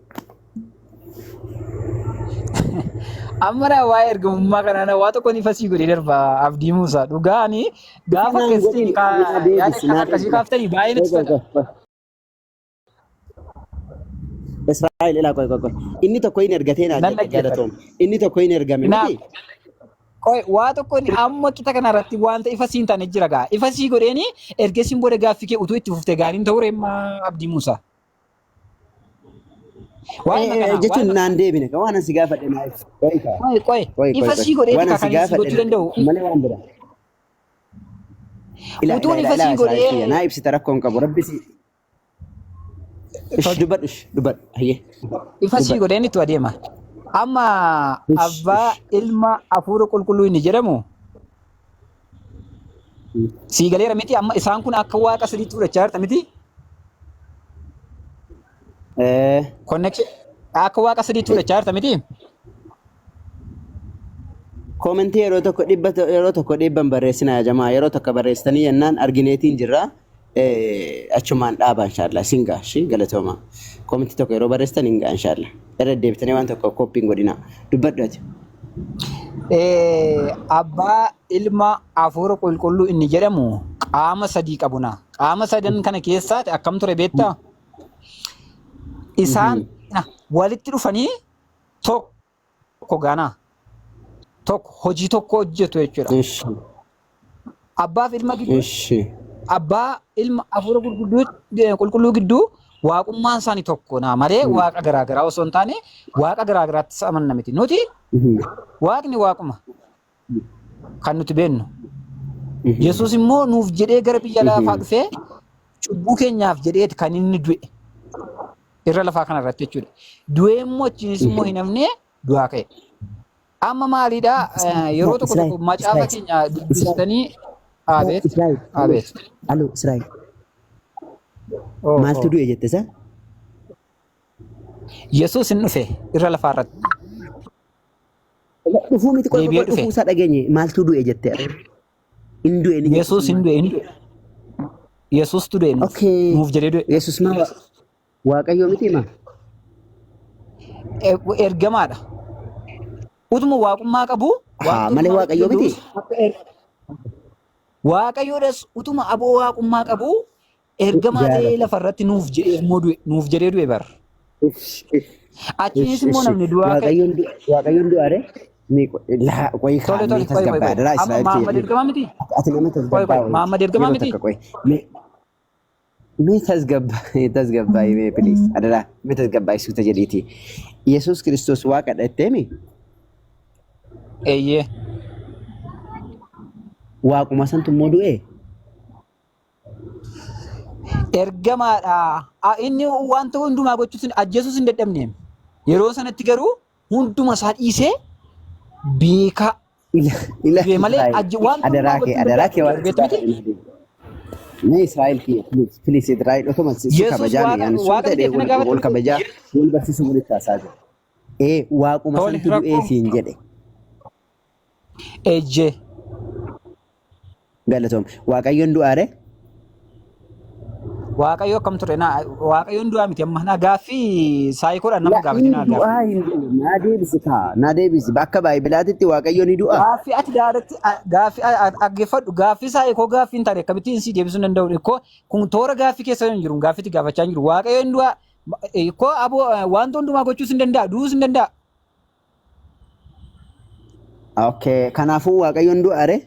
Speaker 2: Amma naa waa'ee ergamummaa kanaa na waa tokko ni fasii godhee darba Abdii Muusaa. Dhugaani
Speaker 1: Ifa
Speaker 2: gaafa
Speaker 1: naan
Speaker 2: akkasitti
Speaker 1: godhin naa
Speaker 2: yaada
Speaker 1: deebisi
Speaker 2: kan
Speaker 1: naa
Speaker 2: akkasii
Speaker 1: deebisi.
Speaker 2: kaaftanii baay'ee
Speaker 1: Qoy
Speaker 2: natti
Speaker 1: qoy
Speaker 2: tola.
Speaker 1: qoy qoy. Israa'el ilaa qoy qoy qoy. Inni tokko in ergatee naa
Speaker 2: Nan
Speaker 1: jedhe
Speaker 2: dhaggeeffadha.
Speaker 1: galatoom. Inni tokko in ergame
Speaker 2: Naa
Speaker 1: miti?
Speaker 2: qoy waa tokko inni amma qixa kana irratti wanta ifa siin taane jira gaa. Ifa sii godheeni ergasiin booda gaaffii kee utuu itti fuftee gaariin ta'uu reemma Abdii Muusaa. Waa'ee kanaa
Speaker 1: Jechuun
Speaker 2: waa'ee
Speaker 1: naan deebine kan waan asi gaafadhe naa ibsi. Qoy kaa.
Speaker 2: qoy qoy
Speaker 1: Qoy qoy
Speaker 2: ifa
Speaker 1: qoy.
Speaker 2: sii godheeti
Speaker 1: Waan
Speaker 2: kaa
Speaker 1: asi
Speaker 2: kan inni sii
Speaker 1: gaafadhe
Speaker 2: gochuu danda'u.
Speaker 1: malee waan biraa. Ila ila
Speaker 2: Utuun
Speaker 1: ila
Speaker 2: ifa
Speaker 1: ila
Speaker 2: sii
Speaker 1: Israa'el kiyya
Speaker 2: godhee
Speaker 1: naa ibsita rakkoo hin qabu rabbi si. Ish
Speaker 2: tole.
Speaker 1: dubbadhu ish dubbadhu hayyee
Speaker 2: Ifa sii
Speaker 1: dubbadhu.
Speaker 2: godheen itti adeema. Amma
Speaker 1: Ish
Speaker 2: abbaa
Speaker 1: ish.
Speaker 2: ilma hafuura qulqulluu inni jedhamu sii galeera miti amma isaan kun akka waaqa sadiitti fudhachaa jirta miti.
Speaker 1: Eh,
Speaker 2: Connection akka waaqa sadiitti fudhachaa jirta miti.
Speaker 1: Koomentii yeroo tokko dhibba yeroo tokko dhibban barreessinaa yaa jamaa yeroo tokko barreessitanii jennaan argineetiin jirra. Achumaan dhaaba inshallah isin gaa shi galatooma. Koomentii tokko yeroo barreessitan hin gaa inshallah. Irra deebitanii waan tokko kooppiin godhina. Dubbadhu ati.
Speaker 2: Abbaa ilma hafuura qulqulluu inni jedhamu qaama sadii qabuna. Qaama sadan kana keessaati akkam ture beektaa? Isaan walitti dhufanii tokko ganaa tokko hojii tokko hojjetu jechuudha.
Speaker 1: Ishi.
Speaker 2: Abbaaf ilma gidduu
Speaker 1: Ishi.
Speaker 2: abbaa ilma hafuura qulqulluu gidduu waaqummaan isaanii tokko naa malee waaqa garaa garaa osoo hin taane waaqa garaa garaattis amanna miti. Nuti waaqni waaquma kan nuti beennu. Yesuus immoo nuuf jedhee gara biyya lafaa dhufee cubbuu keenyaaf jedheeti kan inni du'e. Irra lafaa kana irratti jechuudha. Du'ee immoo achiinis immoo hin hafne du'aa ka'e. Amma maalidha yeroo tokko
Speaker 1: Israa'el,
Speaker 2: tokko macaafa
Speaker 1: Israa'el,
Speaker 2: keenya dubbistanii abeet
Speaker 1: Israa'el,
Speaker 2: abeet.
Speaker 1: Alo, Israa'el.
Speaker 2: Oh,
Speaker 1: Maaltu
Speaker 2: oh.
Speaker 1: du'e jette isa?
Speaker 2: Yesuus hin dhufe irra lafaa irratti.
Speaker 1: Dhufuu miti qoy
Speaker 2: Deebi'ee
Speaker 1: qoy
Speaker 2: dhufe.
Speaker 1: dhufuu isaa dhageenye maaltu du'e jette? Hin du'e ni jette.
Speaker 2: Yesuus hin du'e hin du'e. Yesuustu du'e nuuf.
Speaker 1: Okay.
Speaker 2: Nuuf jedhee du'e.
Speaker 1: Yesuus maa Waaqayyoo miti maa?
Speaker 2: Ergamaadha. Utuma waaqummaa qabu
Speaker 1: Haa malee Waaqayyoo miti.
Speaker 2: Waaqayyoodhas utuma aboo waaqummaa qabu ergamaa ta'ee lafarratti nuuf jedhee immoo du'e nuuf jedhee du'e bar. Achiinis immoo namni du'aa ka'e.
Speaker 1: Waaqayyoon Waaqayyoon du'aare laa qoy
Speaker 2: Tole
Speaker 1: kaa
Speaker 2: tole
Speaker 1: mee
Speaker 2: qoy qoy
Speaker 1: tasgabbaa
Speaker 2: qoy.
Speaker 1: adaraa
Speaker 2: Amma
Speaker 1: Israa'el
Speaker 2: Mahammad
Speaker 1: kiyya.
Speaker 2: ergamaa miti?
Speaker 1: Ati nama
Speaker 2: Qoy qoy
Speaker 1: tasgabbaa wayiiti.
Speaker 2: Mahammad ergamaa
Speaker 1: Yeroo
Speaker 2: miti?
Speaker 1: takka qoy. Mee mee tasgabbaa tasgabbaa'i mee please adaraa mee tasgabbaa'i suuta jedhiiti. Yesuus Kiristoos waaqadha jetteemi
Speaker 2: Eeyyee.
Speaker 1: waaquma santu immoo du'ee.
Speaker 2: Ergamaadha. Inni wanta hundumaa gochuus ajjeesuus hin dadhabne. Yeroo sanatti garuu hunduma isaa dhiisee beekaa
Speaker 1: Ila ila
Speaker 2: du'e malee
Speaker 1: Israa'el
Speaker 2: wanta hundumaa
Speaker 1: adaraa kee
Speaker 2: gochuu hin
Speaker 1: adaraa kee
Speaker 2: danda'u.
Speaker 1: waan si
Speaker 2: Argeetu miti?
Speaker 1: gaafadhe. Mee Israa'el kiyya please please Israa'el otuma si
Speaker 2: Yesuus
Speaker 1: kabajaa
Speaker 2: waaqa
Speaker 1: mee ani suuta
Speaker 2: waaqa miti
Speaker 1: jedhee
Speaker 2: jettee na
Speaker 1: wal
Speaker 2: gaafatti
Speaker 1: wal
Speaker 2: miti?
Speaker 1: kabajaa wal barsiisuu walitti haasaa jira. Ee waaquma
Speaker 2: Tole
Speaker 1: santu du'ee
Speaker 2: rakkoo
Speaker 1: siin jedhe
Speaker 2: ejjee.
Speaker 1: galatoom waaqayyoon du'aare
Speaker 2: Waaqayyo akkam ture na Waaqayyoon du'aa miti amma na gaaffii saayikoodhaan nama
Speaker 1: La
Speaker 2: gaafate
Speaker 1: inni
Speaker 2: na gaaffii.
Speaker 1: du'aa hin du'u naa deebisi kaa naa deebisi bakka baayibilaatitti waaqayyo ni du'a.
Speaker 2: Gaaffii ati daaretti gaaffii dhaggeeffadhu gaaffii saayikoo gaaffii hin taane akkamittiin si deebisuu hin danda'u ikkoo kun toora gaaffii keessa hin jiru gaaffiitti gaafachaa hin jiru Waaqayyo hin du'aa ikkoo aboo wanta hundumaa gochuus hin danda'a du'uus hin danda'a.
Speaker 1: Okay kanaafuu waaqayyoon du'aare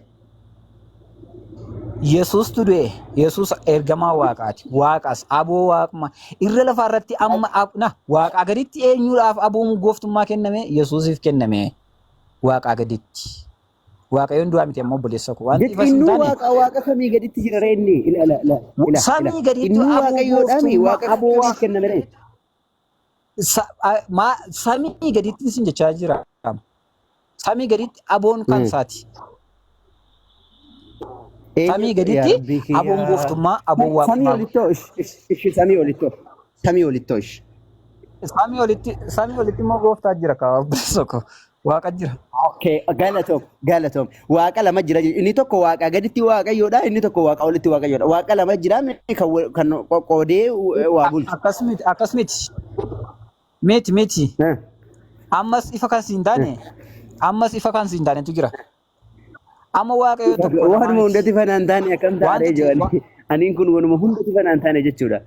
Speaker 2: Yesuustu du'e. Yesuus ergamaa waaqaati. Waaqas aboo waaquma irra lafaa irratti amma na waaqaa gaditti eenyuudhaaf aboon gooftummaa kenname? Yesuusiif kenname. Waaqaa gaditti. Waaqayyoon du'aa miti amma obboleessa koo. Wanti ifas hin
Speaker 1: Innuu
Speaker 2: taane
Speaker 1: waaqa waaqa samii gaditti jira ree inni ila ila ila ila ila
Speaker 2: samii gaditti
Speaker 1: innuu
Speaker 2: aboo
Speaker 1: waaqayyoodhaami
Speaker 2: gooftummaa
Speaker 1: waaqa
Speaker 2: aboo
Speaker 1: kamiif
Speaker 2: waaqa
Speaker 1: kenname ree?
Speaker 2: Samii gaditti sin jechaa jira. Samii gaditti aboon kan isaati.
Speaker 1: Eenyu
Speaker 2: Samii
Speaker 1: yaa
Speaker 2: gaditti
Speaker 1: rabbii
Speaker 2: aboon
Speaker 1: kiyyaa.
Speaker 2: gooftummaa aboon
Speaker 1: Samii
Speaker 2: waaqummaa
Speaker 1: olittoo ish ish ish samii olittoo samii olittoo ish.
Speaker 2: Samii olitti immoo gooftaa jira kaa obboleessa koo. Waaqa jira.
Speaker 1: Okay, galatoom galatoom waaqa lama jira inni tokko waaqa gaditti waaqayyoodha inni tokko waaqa olitti waaqayyoodha waaqa lama jira kan kan qoqqoodee waa bulchu.
Speaker 2: Akkas miti akkas miti. Miti miti. Ammas ifa kan siin taane ammas ifa kan siin taanetu jira. Amma waaqayyo tokko namaa
Speaker 1: Waanuma
Speaker 2: miti.
Speaker 1: hundatti fanaan taane akkam taaree
Speaker 2: Wanti
Speaker 1: jiran aniin kun waanuma hundatti fanaan taane jechuudha.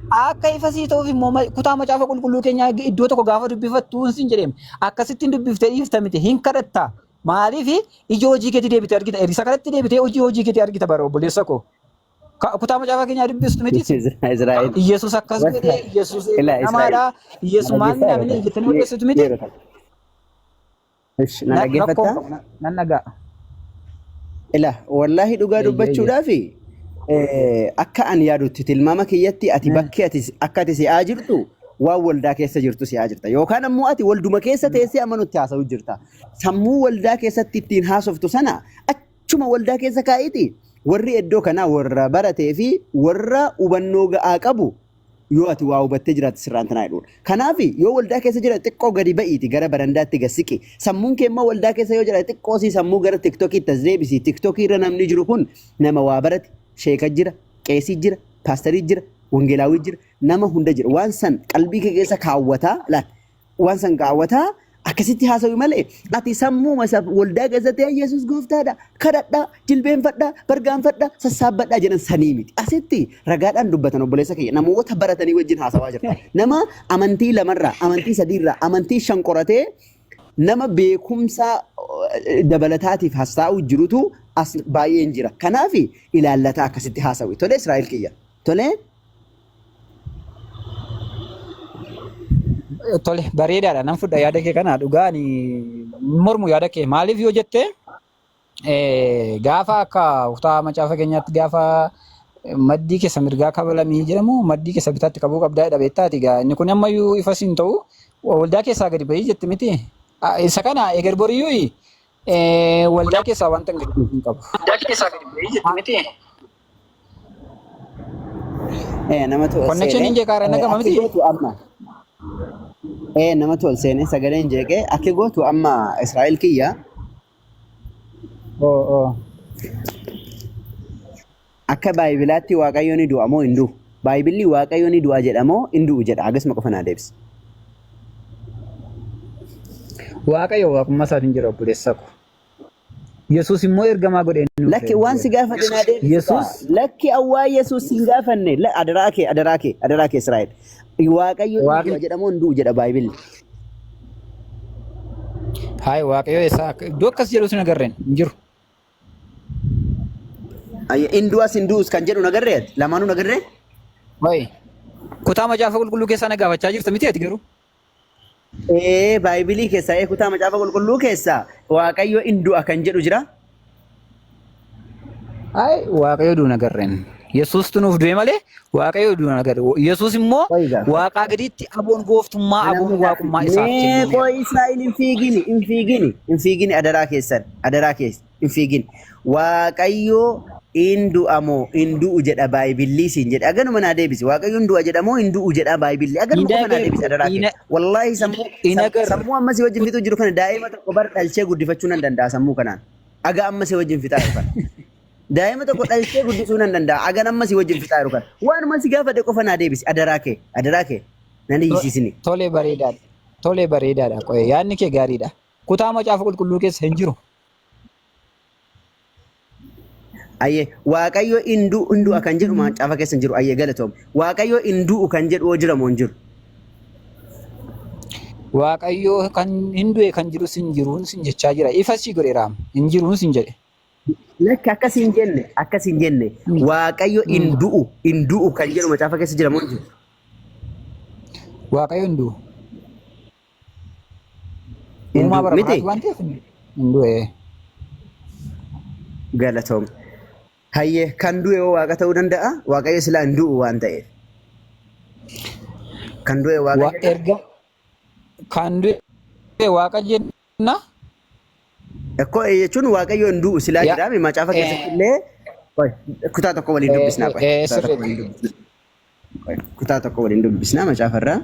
Speaker 2: Akka ifa sii ta'uuf immoo kutaa macaafa qulqulluu keenyaa iddoo tokko gaafa dubbifattu sin jedheem akkasittiin dubbiftee dhiifta miti hin kadhatta. Maaliif ija hojii keetii deebitee argita. Isa kanatti deebitee hojii hojii keetii argita bara obboleessa koo. Kutaa macaafa keenyaa dubbistu miti.
Speaker 1: Israa'el.
Speaker 2: Iyesuus akkas godhe, Iyesuus
Speaker 1: Ilaa Israa'el.
Speaker 2: namaadha, Iyesuus maal namni jettanii odeessitu miti.
Speaker 1: Ishi na
Speaker 2: Rakkoo
Speaker 1: dhaggeeffattaa?
Speaker 2: hin qabu nan dhaga'a.
Speaker 1: Ila wallaahi dhugaa
Speaker 2: Eeyyee eeyyee.
Speaker 1: dubbachuudhaaf akka ani yaadutti tilmaama kiyyatti ati bakki ati akka ati si'aa jirtu waan waldaa keessa jirtu si'aa jirta. Yookaan ammoo ati walduma keessa teessee amma nutti haasa'u jirta. Sammuu waldaa keessatti ittiin haasoftu sana achuma waldaa keessa kaa'iiti. Warri iddoo kanaa warra baratee fi warra hubannoo ga'aa qabu yoo ati waa hubattee jiraatte sirraan tanaa jedhudha. Kanaaf yoo waldaa keessa jira xiqqoo gadi ba'iiti gara barandaatti gad siqi. Sammuun kee immoo waldaa keessa yoo jiraate xiqqoo sii sammuu gara tiktokiitti as deebisi. Tiktokii irra namni jiru kun nama waa barate, sheeka jira, qeesii jira, paastarii jira, wangeelaawii jira, nama hunda jira. Waan san qalbii kee keessa kaawwataa laal. Waan san kaawwataa akkasitti haasawi malee ati sammuuma isa waldaa keessatti "Yaa Yesuus gooftaadha kadhadhaa jilbeenfadhaa bargaanfadhaa sassaabbadhaa jedhan sanii miti. Asitti ragaadhaan dubbatan obboleessa kiyya namoota baratanii wajjin haasawaa jirta. Nama amantii lamarraa, amantii sadiirraa, amantii shan qoratee nama beekumsa dabalataatiif haasa'u jirutu as baay'een jira. Kanaaf ilaallataa akkasitti haasawi. Tole Israa'el kiyya. Tole.
Speaker 2: Tole bareedaadha nan fudha yaada kee kana dhugaa ani mormu yaada kee maaliif yoo jette gaafa akka kutaa macaafa keenyaatti gaafa maddii keessa mirgaa kabalamii jedhamu maddii keessa bitaatti qabuu qabdaa jedha beektaati egaa inni kun ammayyuu ifa siin ta'u waldaa keessaa gadi bahii jette miti isa kana eger boriyyuu waldaa keessaa wanta hin gadi hin qabu. Waldaa keessaa gadi bahii jette miti.
Speaker 1: Namatu ol
Speaker 2: Connection
Speaker 1: seene.
Speaker 2: hin jeeqaa irra nagama
Speaker 1: Akki
Speaker 2: miti.
Speaker 1: gootu amma. Namatu ol seene sagaleen jeeqee akki gootu amma Israa'el kiyya
Speaker 2: Oo oo.
Speaker 1: akka baayibilaatti Waaqayyo ni du'a moo hin du'u? Baayibilli Waaqayyo ni du'a jedha moo hin du'u jedha? Hagasuma qofa naa deebisi.
Speaker 2: Waaqayyo waaqummaa isaatiin jira obboleessa ko. Yesuus immoo ergamaa godhee nuuf
Speaker 1: Lakki waan si
Speaker 2: ergeera.
Speaker 1: gaafadhe naa deebisi kaa.
Speaker 2: Yesuus
Speaker 1: Lakki awwaa Yesuus hin gaafanne. Adaraa kee adaraa kee adaraa kee Israa'el. Waaqayyo ni du'a
Speaker 2: Waaqni
Speaker 1: jedha moo hin du'u jedha Baayibilli.
Speaker 2: hayi Waaqayyo eessaa akka iddoo akkas jedhu sin agarreen hin jiru.
Speaker 1: Ayya, In du'as hin du'us kan jedhu nagarree ati? Lamaanuu nagarree?
Speaker 2: Wayi kutaa macaafa qulqulluu keessaa na gaafachaa jirta miti ati garuu.
Speaker 1: Ee Baaybilii keessaa ee kutaa macaafa qulqulluu keessaa Waaqayyo in du'a kan jedhu jira.
Speaker 2: Ay Waaqayyo du'u nagarreen. Yesuustu nuuf du'e malee Waaqayyo du'u nagarre. Yesuus immoo
Speaker 1: Qoyi gaafa.
Speaker 2: Waaqaa gaditti aboon gooftummaa aboon waaqummaa isaaf
Speaker 1: Mee
Speaker 2: kennameera.
Speaker 1: qoyi Israa'el hin fiigini hin fiigini hin fiigini adaraa keessan adaraa keessa. hin fiigin. Waaqayyo in du'a moo hin du'u jedha Baayibillii siin jedhe. Aganuma naa deebisi. Waaqayyo hin du'a jedha moo hin du'u jedha Baayibillii. Aganuma
Speaker 2: Hin
Speaker 1: qofa naa deebisi
Speaker 2: agarre,
Speaker 1: adaraa kee. Wallaahi sammuu
Speaker 2: hin agarre.
Speaker 1: sammuu amma si wajjin fixuu jiru kana daa'ima tokko bar dhalchee guddifachuu nan danda'a sammuu kanaan. Aga amma si wajjin fixaa jiru kana. Daa'ima tokko dhalchee guddisuu nan danda'a. Agan amma si wajjin fixaa jiru kana. Waanuma si gaafadhe qofa naa deebisi adaraa kee. Adaraa kee. Nan hiisiisini.
Speaker 2: Tole bareedaadha. Tole bareedaadha. Qoye yaadni kee gaariidha. Kutaa macaafa qulqulluu keessa hin jiru.
Speaker 1: Ayyee Waaqayyo in du'u in du'a kan jedhu macaafa keessa hin jiru. Ayyee galatoom. Waaqayyo in du'u kan jedhu hoo jira moo hin jiru?
Speaker 2: Waaqayyo kan hin du'e kan jirus hin jiruun sin jechaa jira. Ifa sii godheera. Hin jiruun sin jedhe.
Speaker 1: Lakki akkas hin jenne akkas hin jenne Waaqayyo in du'u in du'u kan jedhu macaafa keessa jira moo hin jiru?
Speaker 2: Waaqayyo hin du'u.
Speaker 1: Hin
Speaker 2: Uumaa
Speaker 1: du'u
Speaker 2: bara
Speaker 1: miti?
Speaker 2: baraati waan ta'eef hin du'e.
Speaker 1: Galatoom. Hayyee kan du'e hoo waaqa ta'uu danda'a? Waaqayyo silaa hin du'u waan ta'eef. Kan du'e waaqa jenna?
Speaker 2: Erga kan du'e waaqa jenna.
Speaker 1: Ekkoo jechuun waaqayyo hin du'u silaa
Speaker 2: Ya,
Speaker 1: jedhaami macaafa keessatti illee qoy, kutaa tokko waliin dubbisnaa qoy. Kutaa tokko waliin
Speaker 2: sirriidha.
Speaker 1: dubbisnaa. Qoy, Kutaa tokko waliin dubbisnaa macaafa irraa.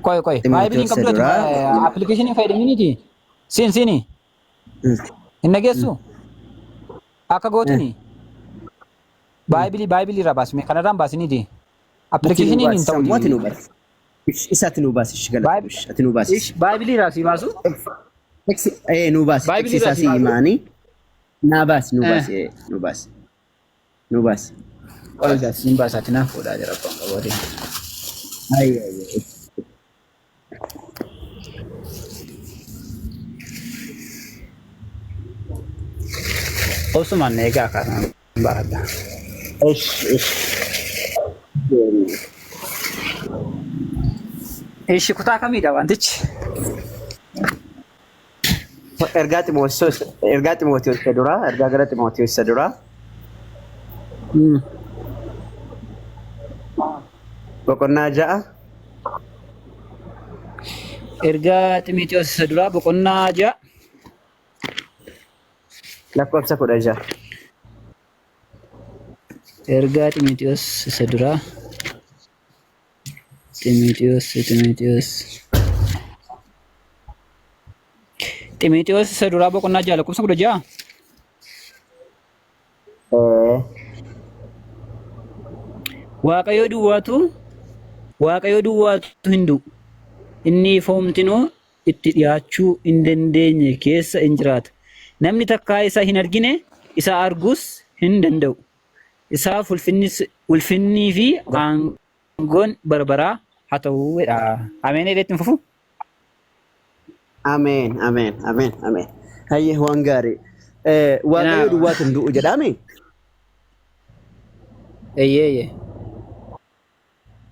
Speaker 2: Qoy qoy. Baay'ee
Speaker 1: Ximootiyoos
Speaker 2: qabdu ati
Speaker 1: duraa.
Speaker 2: appilikeeshinii fayyadaminiiti. Siin siini. Hin dhageessu? Akka gootini. Baay'ee baay'ee irraa baasime kanarraa hin baasiniiti.
Speaker 1: Ati nu
Speaker 2: Appilikeeshiniin hin
Speaker 1: baasi. Sammuu ati
Speaker 2: ta'uti.
Speaker 1: nu baasi. Isa ati nu baasi. Ishi galatoom. Ishi ati nu baasi.
Speaker 2: Baay'ee irraa si baasu.
Speaker 1: Teksi nu baasi.
Speaker 2: Baay'ee
Speaker 1: Teksi
Speaker 2: irraa
Speaker 1: isaa
Speaker 2: si
Speaker 1: si
Speaker 2: baasu.
Speaker 1: himaanii. Naa baasi nu baasi. Nu baasi. Nu baasi.
Speaker 2: Qoy gaas hin baasaati naaf fuudhaa jira abbaan qabooti.
Speaker 1: Ayyee ayyee.
Speaker 2: Osumaan na eegaa kaasaan baadha.
Speaker 1: Ish ish.
Speaker 2: Ishi kutaa kamiidha wantichi?
Speaker 1: Ergaa Ximootiyoos ergaa Ximootiyoos isa duraa ergaa gara Ximootiyoos isa duraa boqonnaa 6.
Speaker 2: Ergaa Ximootiyoos isa duraa boqonnaa 6.
Speaker 1: Lakkoofsa 16.
Speaker 2: Ergaa Ximootiyoos isa duraa Ximootiyoos Ximootiyoos Ximootiyoos isa duraa boqonnaa 6 lakkoofsa 16.
Speaker 1: Ee.
Speaker 2: Waaqayyo duwwaatu Waaqayyo duwwaatu hin du'u. Inni ifoomtinuu itti dhiyaachuu hin dandeenye keessa in jiraata. Namni takkaa isa hin argine, isa arguus hin danda'u. Isaaf ulfinnii fi aangoon bara baraa haa ta'u jedha. Ameen jedhee itti hin fufu?
Speaker 1: Ameen, ameen, ameen, ameen. Hayyee waan gaarii. Waaqayyo duwwaatu hin du'u jedhaame?
Speaker 2: Eeyyee, eeyyee.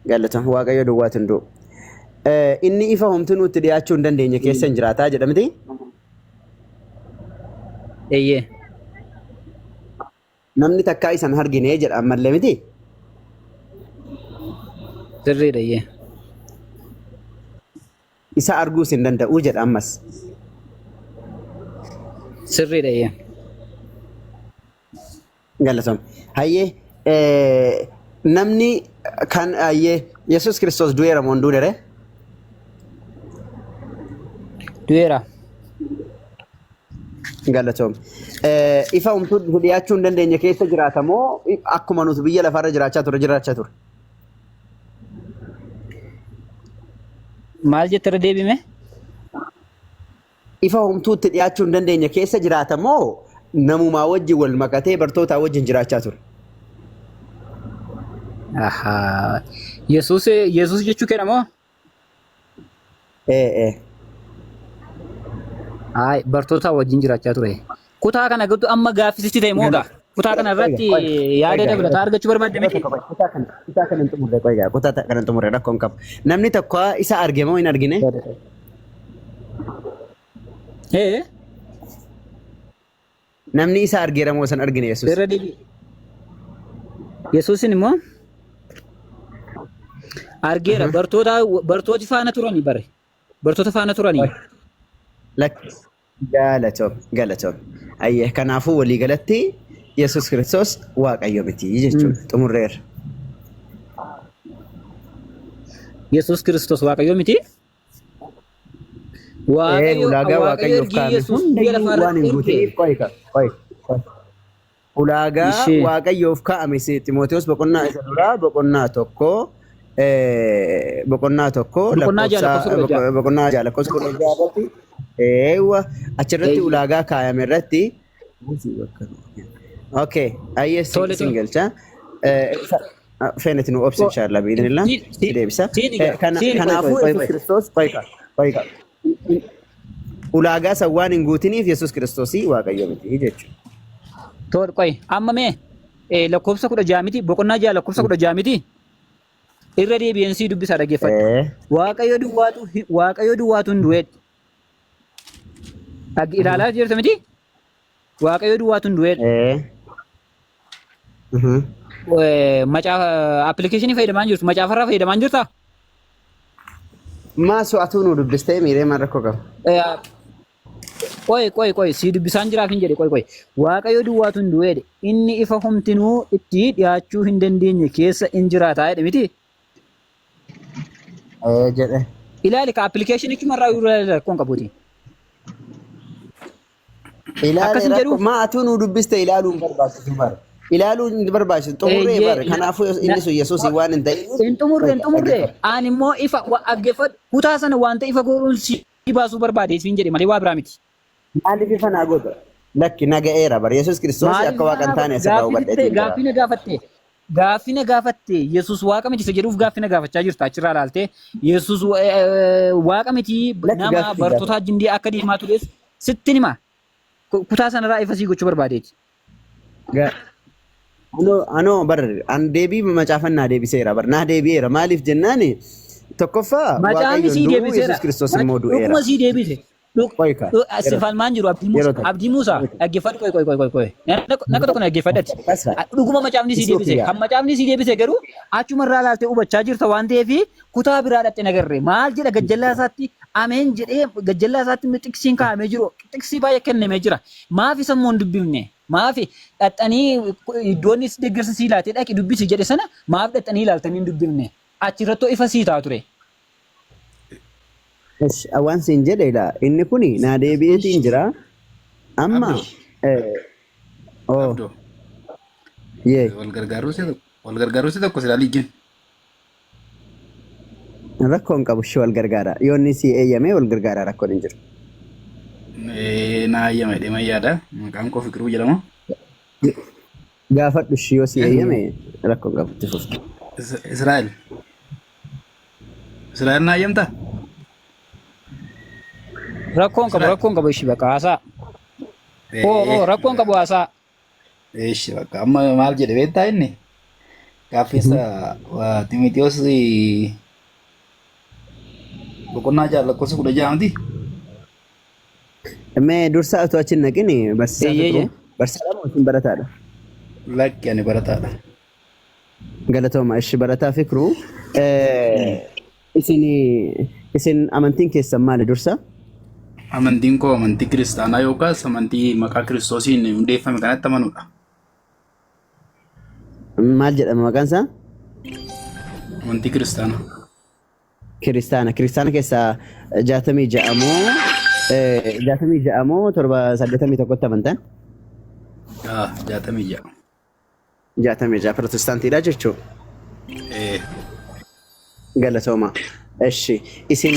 Speaker 1: Galatoom Waaqayyo duwwaatu hin du'u. Inni ifa homtuu nutti dhiyaachuu hin dandeenye keessa hin jiraataa jedha miti?
Speaker 2: Eeyyee.
Speaker 1: Namni takkaa isa hin argine jedha ammallee miti?
Speaker 2: Sirriidha eeyyee.
Speaker 1: Isa arguus hin danda'u jedha ammas.
Speaker 2: Sirriidha eeyyee.
Speaker 1: Galatoom. Hayyee namni kan hayyee Yesuus Kiristoos du'eera moo hin duune ree?
Speaker 2: Du'eera.
Speaker 1: Galatoom. Ifa homtuu dhiyaachuu hin dandeenye keessa jiraata moo akkuma nuti biyya lafaarra jiraachaa ture jiraachaa ture?
Speaker 2: Maal jette irra deebime?
Speaker 1: Ifa homtuu itti dhiyaachuu hin dandeenye keessa jiraata moo namumaa wajjin wal makatee bartootaa wajjin jiraachaa ture?
Speaker 2: Ahaa. Yesuus Yesuus jechuu keedha moo?
Speaker 1: Ee ee.
Speaker 2: Haay bartoota wajjin jiraachaa ture. Kutaa kana giddu amma gaaffisitti ta'e moo gaa? Kutaa kana irratti yaada dabalataa argachuu barbaadde miti?
Speaker 1: Kutaa kana kutaa kana hin xumurre qoy gaa kutaa kana hin xumurre rakkoon qabu. Namni tokko isa arge moo hin argine?
Speaker 2: Ee
Speaker 1: Namni isa argeera moo isa hin argine Yesuus?
Speaker 2: irra deebi. Yesuusin immoo argeera bartoota bartooti faana turanii bare. Bartoota faana turanii.
Speaker 1: Lakki. Galatoom galatoom. Ayyee kanaafuu waliigalatti Yesuus Kiristoos Waaqayyo miti jechuudha. Xumurreerra.
Speaker 2: Yesuus Kiristoos Waaqayyo miti.
Speaker 1: Ee
Speaker 2: Waaqayyo
Speaker 1: ulaagaa
Speaker 2: Waaqayyo
Speaker 1: Waaqayyoof
Speaker 2: ergii
Speaker 1: kaa'ame
Speaker 2: Yesuus biyya
Speaker 1: hundayyuu
Speaker 2: lafaa
Speaker 1: waan
Speaker 2: irratti
Speaker 1: hin
Speaker 2: erge.
Speaker 1: guutiniif qoy qoy qoy. Ulaagaa
Speaker 2: Ishee.
Speaker 1: Waaqayyoof kaa'ame Ximootewoos boqonnaa isa duraa boqonnaa 1 boqonnaa 1
Speaker 2: Boqonnaa 6
Speaker 1: lakkoofsa
Speaker 2: lakkoofsa 16.
Speaker 1: Boqonnaa 6 lakkoofsa 16 irratti eewwa achirratti
Speaker 2: Eeyyee.
Speaker 1: ulaagaa kaayame irratti. Okay, ayyee
Speaker 2: Tole
Speaker 1: sin
Speaker 2: tole.
Speaker 1: galcha. Feenati nu obsi inshallah biidhnillah si deebisa.
Speaker 2: Siin egaa siin qoy qoy
Speaker 1: Kanaafuu
Speaker 2: qoy
Speaker 1: Yesuus
Speaker 2: qoy.
Speaker 1: Kiristoos qoy qoy ulaagaa san waan hin guutiniif Yesuus Kiristoosii Waaqayyo miti jechuudha.
Speaker 2: Tole qoy amma mee lakkoofsa 16 miti boqonnaa 6 lakkoofsa 16 miti irra deebi'een sii dubbisaa dhaggeeffadhu. Waaqayyo duwwaatu Waaqayyo duwwaatu hin du'eedha. Ilaalaa jirta miti? Waaqayyo duwwaatu hin du'eedha. Macaafa appilikeeshinii fayyadamaa hin jirtu. Macaafarraa fayyadamaa hin jirtaa?
Speaker 1: Maa so'atuu nu dubbistee miiree maal rakkoo qaba?
Speaker 2: Qoy qoy qoy sii dubbisaan jiraaf hin jedhe qoy qoy. Waaqayyo duwwaatu hin du'eedhe. Inni ifa homtinuu itti dhiyaachuu hin dandeenye keessa in jiraataa jedhe miti?
Speaker 1: Ee jedhe.
Speaker 2: Ilaali ka appilikeeshinichumarraa yoo ilaali rakkoon qabuuti.
Speaker 1: Ilaali
Speaker 2: Akkas hin
Speaker 1: rakkoo
Speaker 2: jedhuu?
Speaker 1: maa atuu nu dubbiste ilaaluu hin barbaachisu bara. Ilaaluu hin barbaachisu xumurree
Speaker 2: Eeyyee
Speaker 1: bara. Kanaafuu inni sun Yesuus waan hin ta'iniif
Speaker 2: Hin xumurre hin xumurre.
Speaker 1: dhaggeeffadhu.
Speaker 2: Ani immoo ifa dhaggeeffadhu kutaa sana wanta ifa godhuun si baasuu barbaade siin jedhe malee waa biraa miti.
Speaker 1: Maaliif ifa naa godha? Lakki na ga'eera bara. Yesuus Kiristoos
Speaker 2: Maaliif
Speaker 1: akka waaqa hin
Speaker 2: ifa naa
Speaker 1: taane
Speaker 2: godha?
Speaker 1: asirraa
Speaker 2: Gaaffii sitti
Speaker 1: hubadheetiin jira.
Speaker 2: gaaffii na gaafatte. Gaaffii na gaafatte Yesuus waaqa miti isa jedhuuf gaaffii na gaafachaa jirta achirraa ilaaltee Yesuus waaqa miti
Speaker 1: Lakki
Speaker 2: nama
Speaker 1: gaaffii
Speaker 2: bartoota
Speaker 1: gaafadhu.
Speaker 2: wajjin akka deemaa tures sittin hima. Kutaa sanarraa ifa sii gochuu barbaadeeti.
Speaker 1: Anoo anoo bar an deebii macaafan naa deebiseera bar naa deebi'eera maaliif jennaani Tokkoffaa
Speaker 2: Macaafni
Speaker 1: Waaqayyo
Speaker 2: sii
Speaker 1: hin du'u,
Speaker 2: deebiseera.
Speaker 1: Yesuus Kiristoos immoo du'eera.
Speaker 2: Dhuguma sii deebise.
Speaker 1: Qoy kaa,
Speaker 2: Si
Speaker 1: yeroo
Speaker 2: falmaan jiru Abdii
Speaker 1: yeroo
Speaker 2: Muusaa.
Speaker 1: takka.
Speaker 2: Abdii Muusaa dhaggeeffadhu qoy qoy qoy qoy qoy. Naka tokko na dhaggeeffadhati.
Speaker 1: Kasra.
Speaker 2: Dhuguma macaafni sii
Speaker 1: Isuu
Speaker 2: deebise.
Speaker 1: kiyya.
Speaker 2: Kan macaafni sii deebise garuu achuma irraa laaltee hubachaa jirta waan ta'eef kutaa biraa dhaqxe nagarre. Maal jedha gajjallaa isaatti ameen jedhee gajjallaa isaatti xiqsiin kaa'amee jiru xiqsii baay'ee kennamee jira. Maaf isa immoo hin dubbifne? Maaf dhaqxanii iddoon deeggarsa sii laatee dhaqi dubbisi jedhe sana maaf dhaqxanii ilaaltanii hin dubbifne? Achirrattoo ifa sii ta'a ture.
Speaker 1: Esh, waan siin jedhe ilaa inni kuni naa deebi'eetiin jira. Amma
Speaker 4: Abdoo,
Speaker 1: oh,
Speaker 4: Abdoo,
Speaker 1: yee
Speaker 4: wal gargaaruu si tokko, wal gargaaruu si tokko silaa liigin.
Speaker 1: Rakkoon qabu shi wal gargaara. Yoo inni si eeyyame wal gargaara rakkoon hin jiru.
Speaker 4: Naa eeyyame deeman yaada. Maqaan koo Fiqiruu jedhama.
Speaker 1: Gaafadhu shi yoo si eeyyame rakkoon qabu itti fufi.
Speaker 4: Israa'el. Israa'el naa eeyyamtaa?
Speaker 2: Rakkoon qabu
Speaker 4: Israa'el.
Speaker 2: Rakkoon qabu ishii bakka haasaa. Oo oo rakkoon qabu haasaa.
Speaker 4: Eeshi bakka amma maal jedhe beektaa inni? Gaaffiinsa Ximitiyoos boqonnaa 6 lakkoofsa 16 miti?
Speaker 1: Mee dursa utuu achi hin naqin barsiisaa
Speaker 2: Eeyyee.
Speaker 1: Fiqiruu barsiisaa moo isin barataadha?
Speaker 4: Lakki ani barataadha.
Speaker 1: Galatooma ishi barataa Fiqiruu. Isin isin amantiin keessan maali dursa?
Speaker 4: Amantiin koo amantii kiristaanaa yookaas amantii maqaa kiristoosiin hundeeffame kanatti amanuudha.
Speaker 1: Maal jedhama maqaan isaa?
Speaker 4: Amantii kiristaanaa.
Speaker 1: Kiristaana. Kiristaana keessaa 66 moo 66 moo 7 81tti amantan?
Speaker 4: 66.
Speaker 1: 66 Pirotestaantiidha jechuudha.
Speaker 4: Eh,
Speaker 1: Galatooma. Eshi isin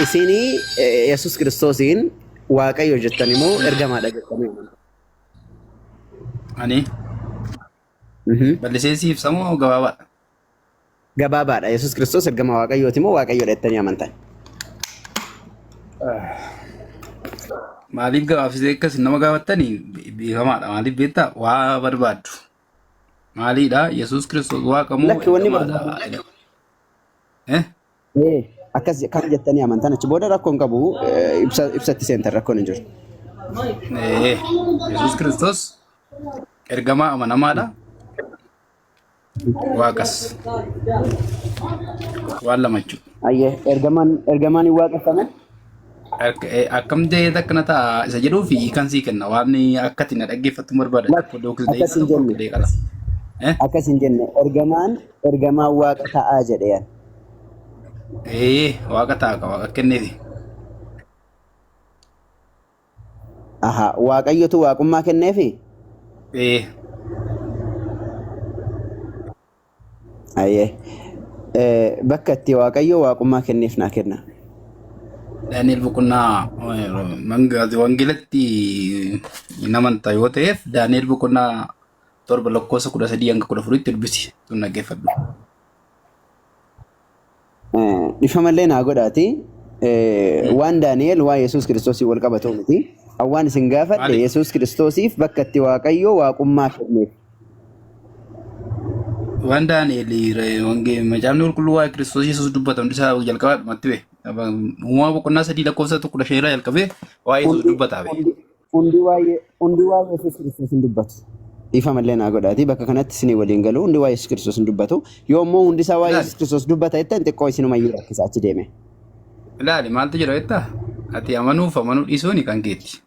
Speaker 1: isinii Yesuus Kiristoosiin Waaqayyo jettani moo ergamaadha jettanii amantu?
Speaker 4: Ani bal'isee siif ibsamoo gabaabaadha?
Speaker 1: Gabaabaadha. Yesuus Kiristoos ergama Waaqayyooti moo Waaqayyoodha jettanii amantan?
Speaker 4: Maaliif gabaabsitee akkas nama gaafattanii beekamaadha. Maaliif beektaa? Waa barbaaddu. Maaliidha? Yesuus Kiristoos waaqa moo
Speaker 1: Lakki wanni
Speaker 4: ergamaadha?
Speaker 1: barbaadu.
Speaker 4: Eh?
Speaker 1: Akkas kan jettanii amantan achi booda rakkoon qabu ibsa ibsatti seentan rakkoon hin jiru.
Speaker 4: Yesuus Kiristoos ergamaa amanamaadha. Waaqas. Waan lama jechuudha.
Speaker 1: Ayyee ergamaan ergamaan hin waaqeffame?
Speaker 4: Akkam ta'ee akkana ta'a isa jedhuu fi hiikan sii kenna waan akka ati na dhaggeeffattu barbaada.
Speaker 1: Lakki
Speaker 4: Tokko yookiis
Speaker 1: akkas
Speaker 4: daqiiqaa
Speaker 1: hin
Speaker 4: tokko
Speaker 1: jenne.
Speaker 4: daqiiqaa lama. Eh?
Speaker 1: Akkas hin jenne ergamaan ergamaan waaqa ta'aa jedhe yan.
Speaker 4: Waaqa ta'a ka waaqa kenneefi.
Speaker 1: Aha waaqayyotu waaqummaa kenneefi?
Speaker 4: Ee.
Speaker 1: Ayyee. Bakka itti waaqayyo waaqummaa kenneef naa kenna.
Speaker 4: Daani'el boqonnaa wangeelatti hin amanta yoo ta'eef Daani'el boqonnaa 7 lakkoofsa 13 hanga 14tti dubbisi tun dhaggeeffadhu.
Speaker 1: Dhifamallee naa godhaati. Waan Daani'el waan Yesuus Kiristoosiin wal qabatu miti. Waan isin gaafadhe
Speaker 4: Maali?
Speaker 1: Yesuus Kiristoosiif bakka itti Waaqayyo waaqummaa kenneef.
Speaker 4: Waan Daani'el macaafni qulqulluu waa'ee Kiristoos Yesuus dubbata hundi isaa jalqabaa dhumatti bee. Uumamaa boqonnaa 3 lakkoofsa 15 irraa jalqabee waa'ee Yesuus
Speaker 1: Hundi
Speaker 4: dubbataa bee.
Speaker 1: hundi hundi waa'ee hundi waa'ee Yesuus Kiristoos hin dubbatu. Dhiifama illee naa godhaati bakka kanatti isinii waliin galu hundi waa'ee Yesuus Kiristoos hin dubbatu. Yoo immoo hundi isaa waa'ee
Speaker 4: Ilaali.
Speaker 1: Yesuus Kiristoos dubbata jettan xiqqoo isinumayyuu rakkisa achi deeme.
Speaker 4: Ilaali maaltu jira beektaa? Ati amanuuf amanuu dhiisuun kan keeti.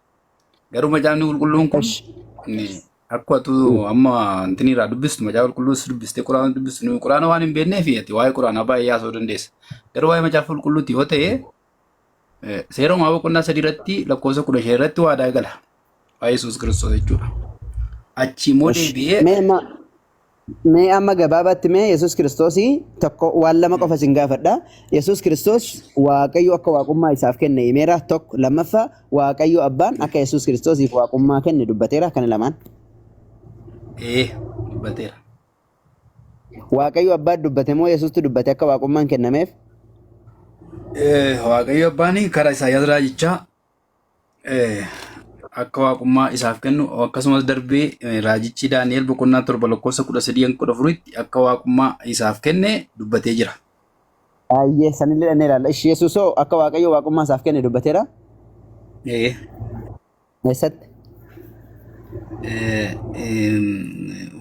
Speaker 4: Garuu macaafni qulqulluun kun
Speaker 1: Esh.
Speaker 4: akka atu amma wanti irraa dubbistu macaafa qulqulluus dubbistee quraana dubbistu nuyi quraana waan hin beekneef ati waa'ee quraanaa baay'ee haasa'uu dandeessa. Garuu waa'ee macaafa qulqulluuti yoo ta'e seera uumamaa boqonnaa 3 irratti lakkoofsa 15 irratti waadaa gala. Waa'ee Yesuus Kiristoos jechuudha. Achi immoo
Speaker 1: Esh.
Speaker 4: deebi'ee
Speaker 1: Mee amma Mee amma gabaabaatti mee Yesuus Kiristoosii tokko waan lama qofa isin gaafadha. Yesuus Kiristoos Waaqayyo akka waaqummaa isaaf kenne himeera tokko lammaffaa Waaqayyo abbaan akka Yesuus Kiristoosiif waaqummaa kenne dubbateera kana lamaan.
Speaker 4: Ee dubbateera.
Speaker 1: Waaqayyo abbaan dubbate moo Yesuustu dubbate akka waaqummaan kennameef?
Speaker 4: Waaqayyo abbaan karaa Isaayyaas raajichaa Akka waaqummaa isaaf kennu akkasumas darbee raajichi Daani'el boqonnaa 7 lakkoofsa 13 hanga 14tti akka waaqummaa isaaf kenne dubbatee jira.
Speaker 1: Ayyee sanillee dhannee ilaalla. Ishi Yesuusoo akka Waaqayyo waaqummaa isaaf kenne dubbateera.
Speaker 4: Ee.
Speaker 1: Eessatti?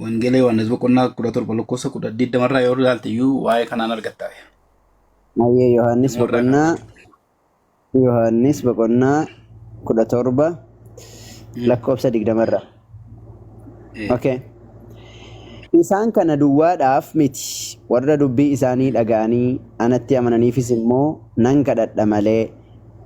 Speaker 4: Wangeela Yohaannis boqonnaa 17 lakkoofsa 20 irraa yoo ilaalte iyyuu waa'ee kanaan argatta.
Speaker 1: Ayyee Yohaannis
Speaker 4: Namoota irraa
Speaker 1: boqonnaa Yohaannis boqonnaa 17 lakkoofsa 20 irraa. Okay. Isaan kana duwwaadhaaf miti, warra dubbii isaanii dhaga'anii anatti amananiifis immoo nan kadhadha malee.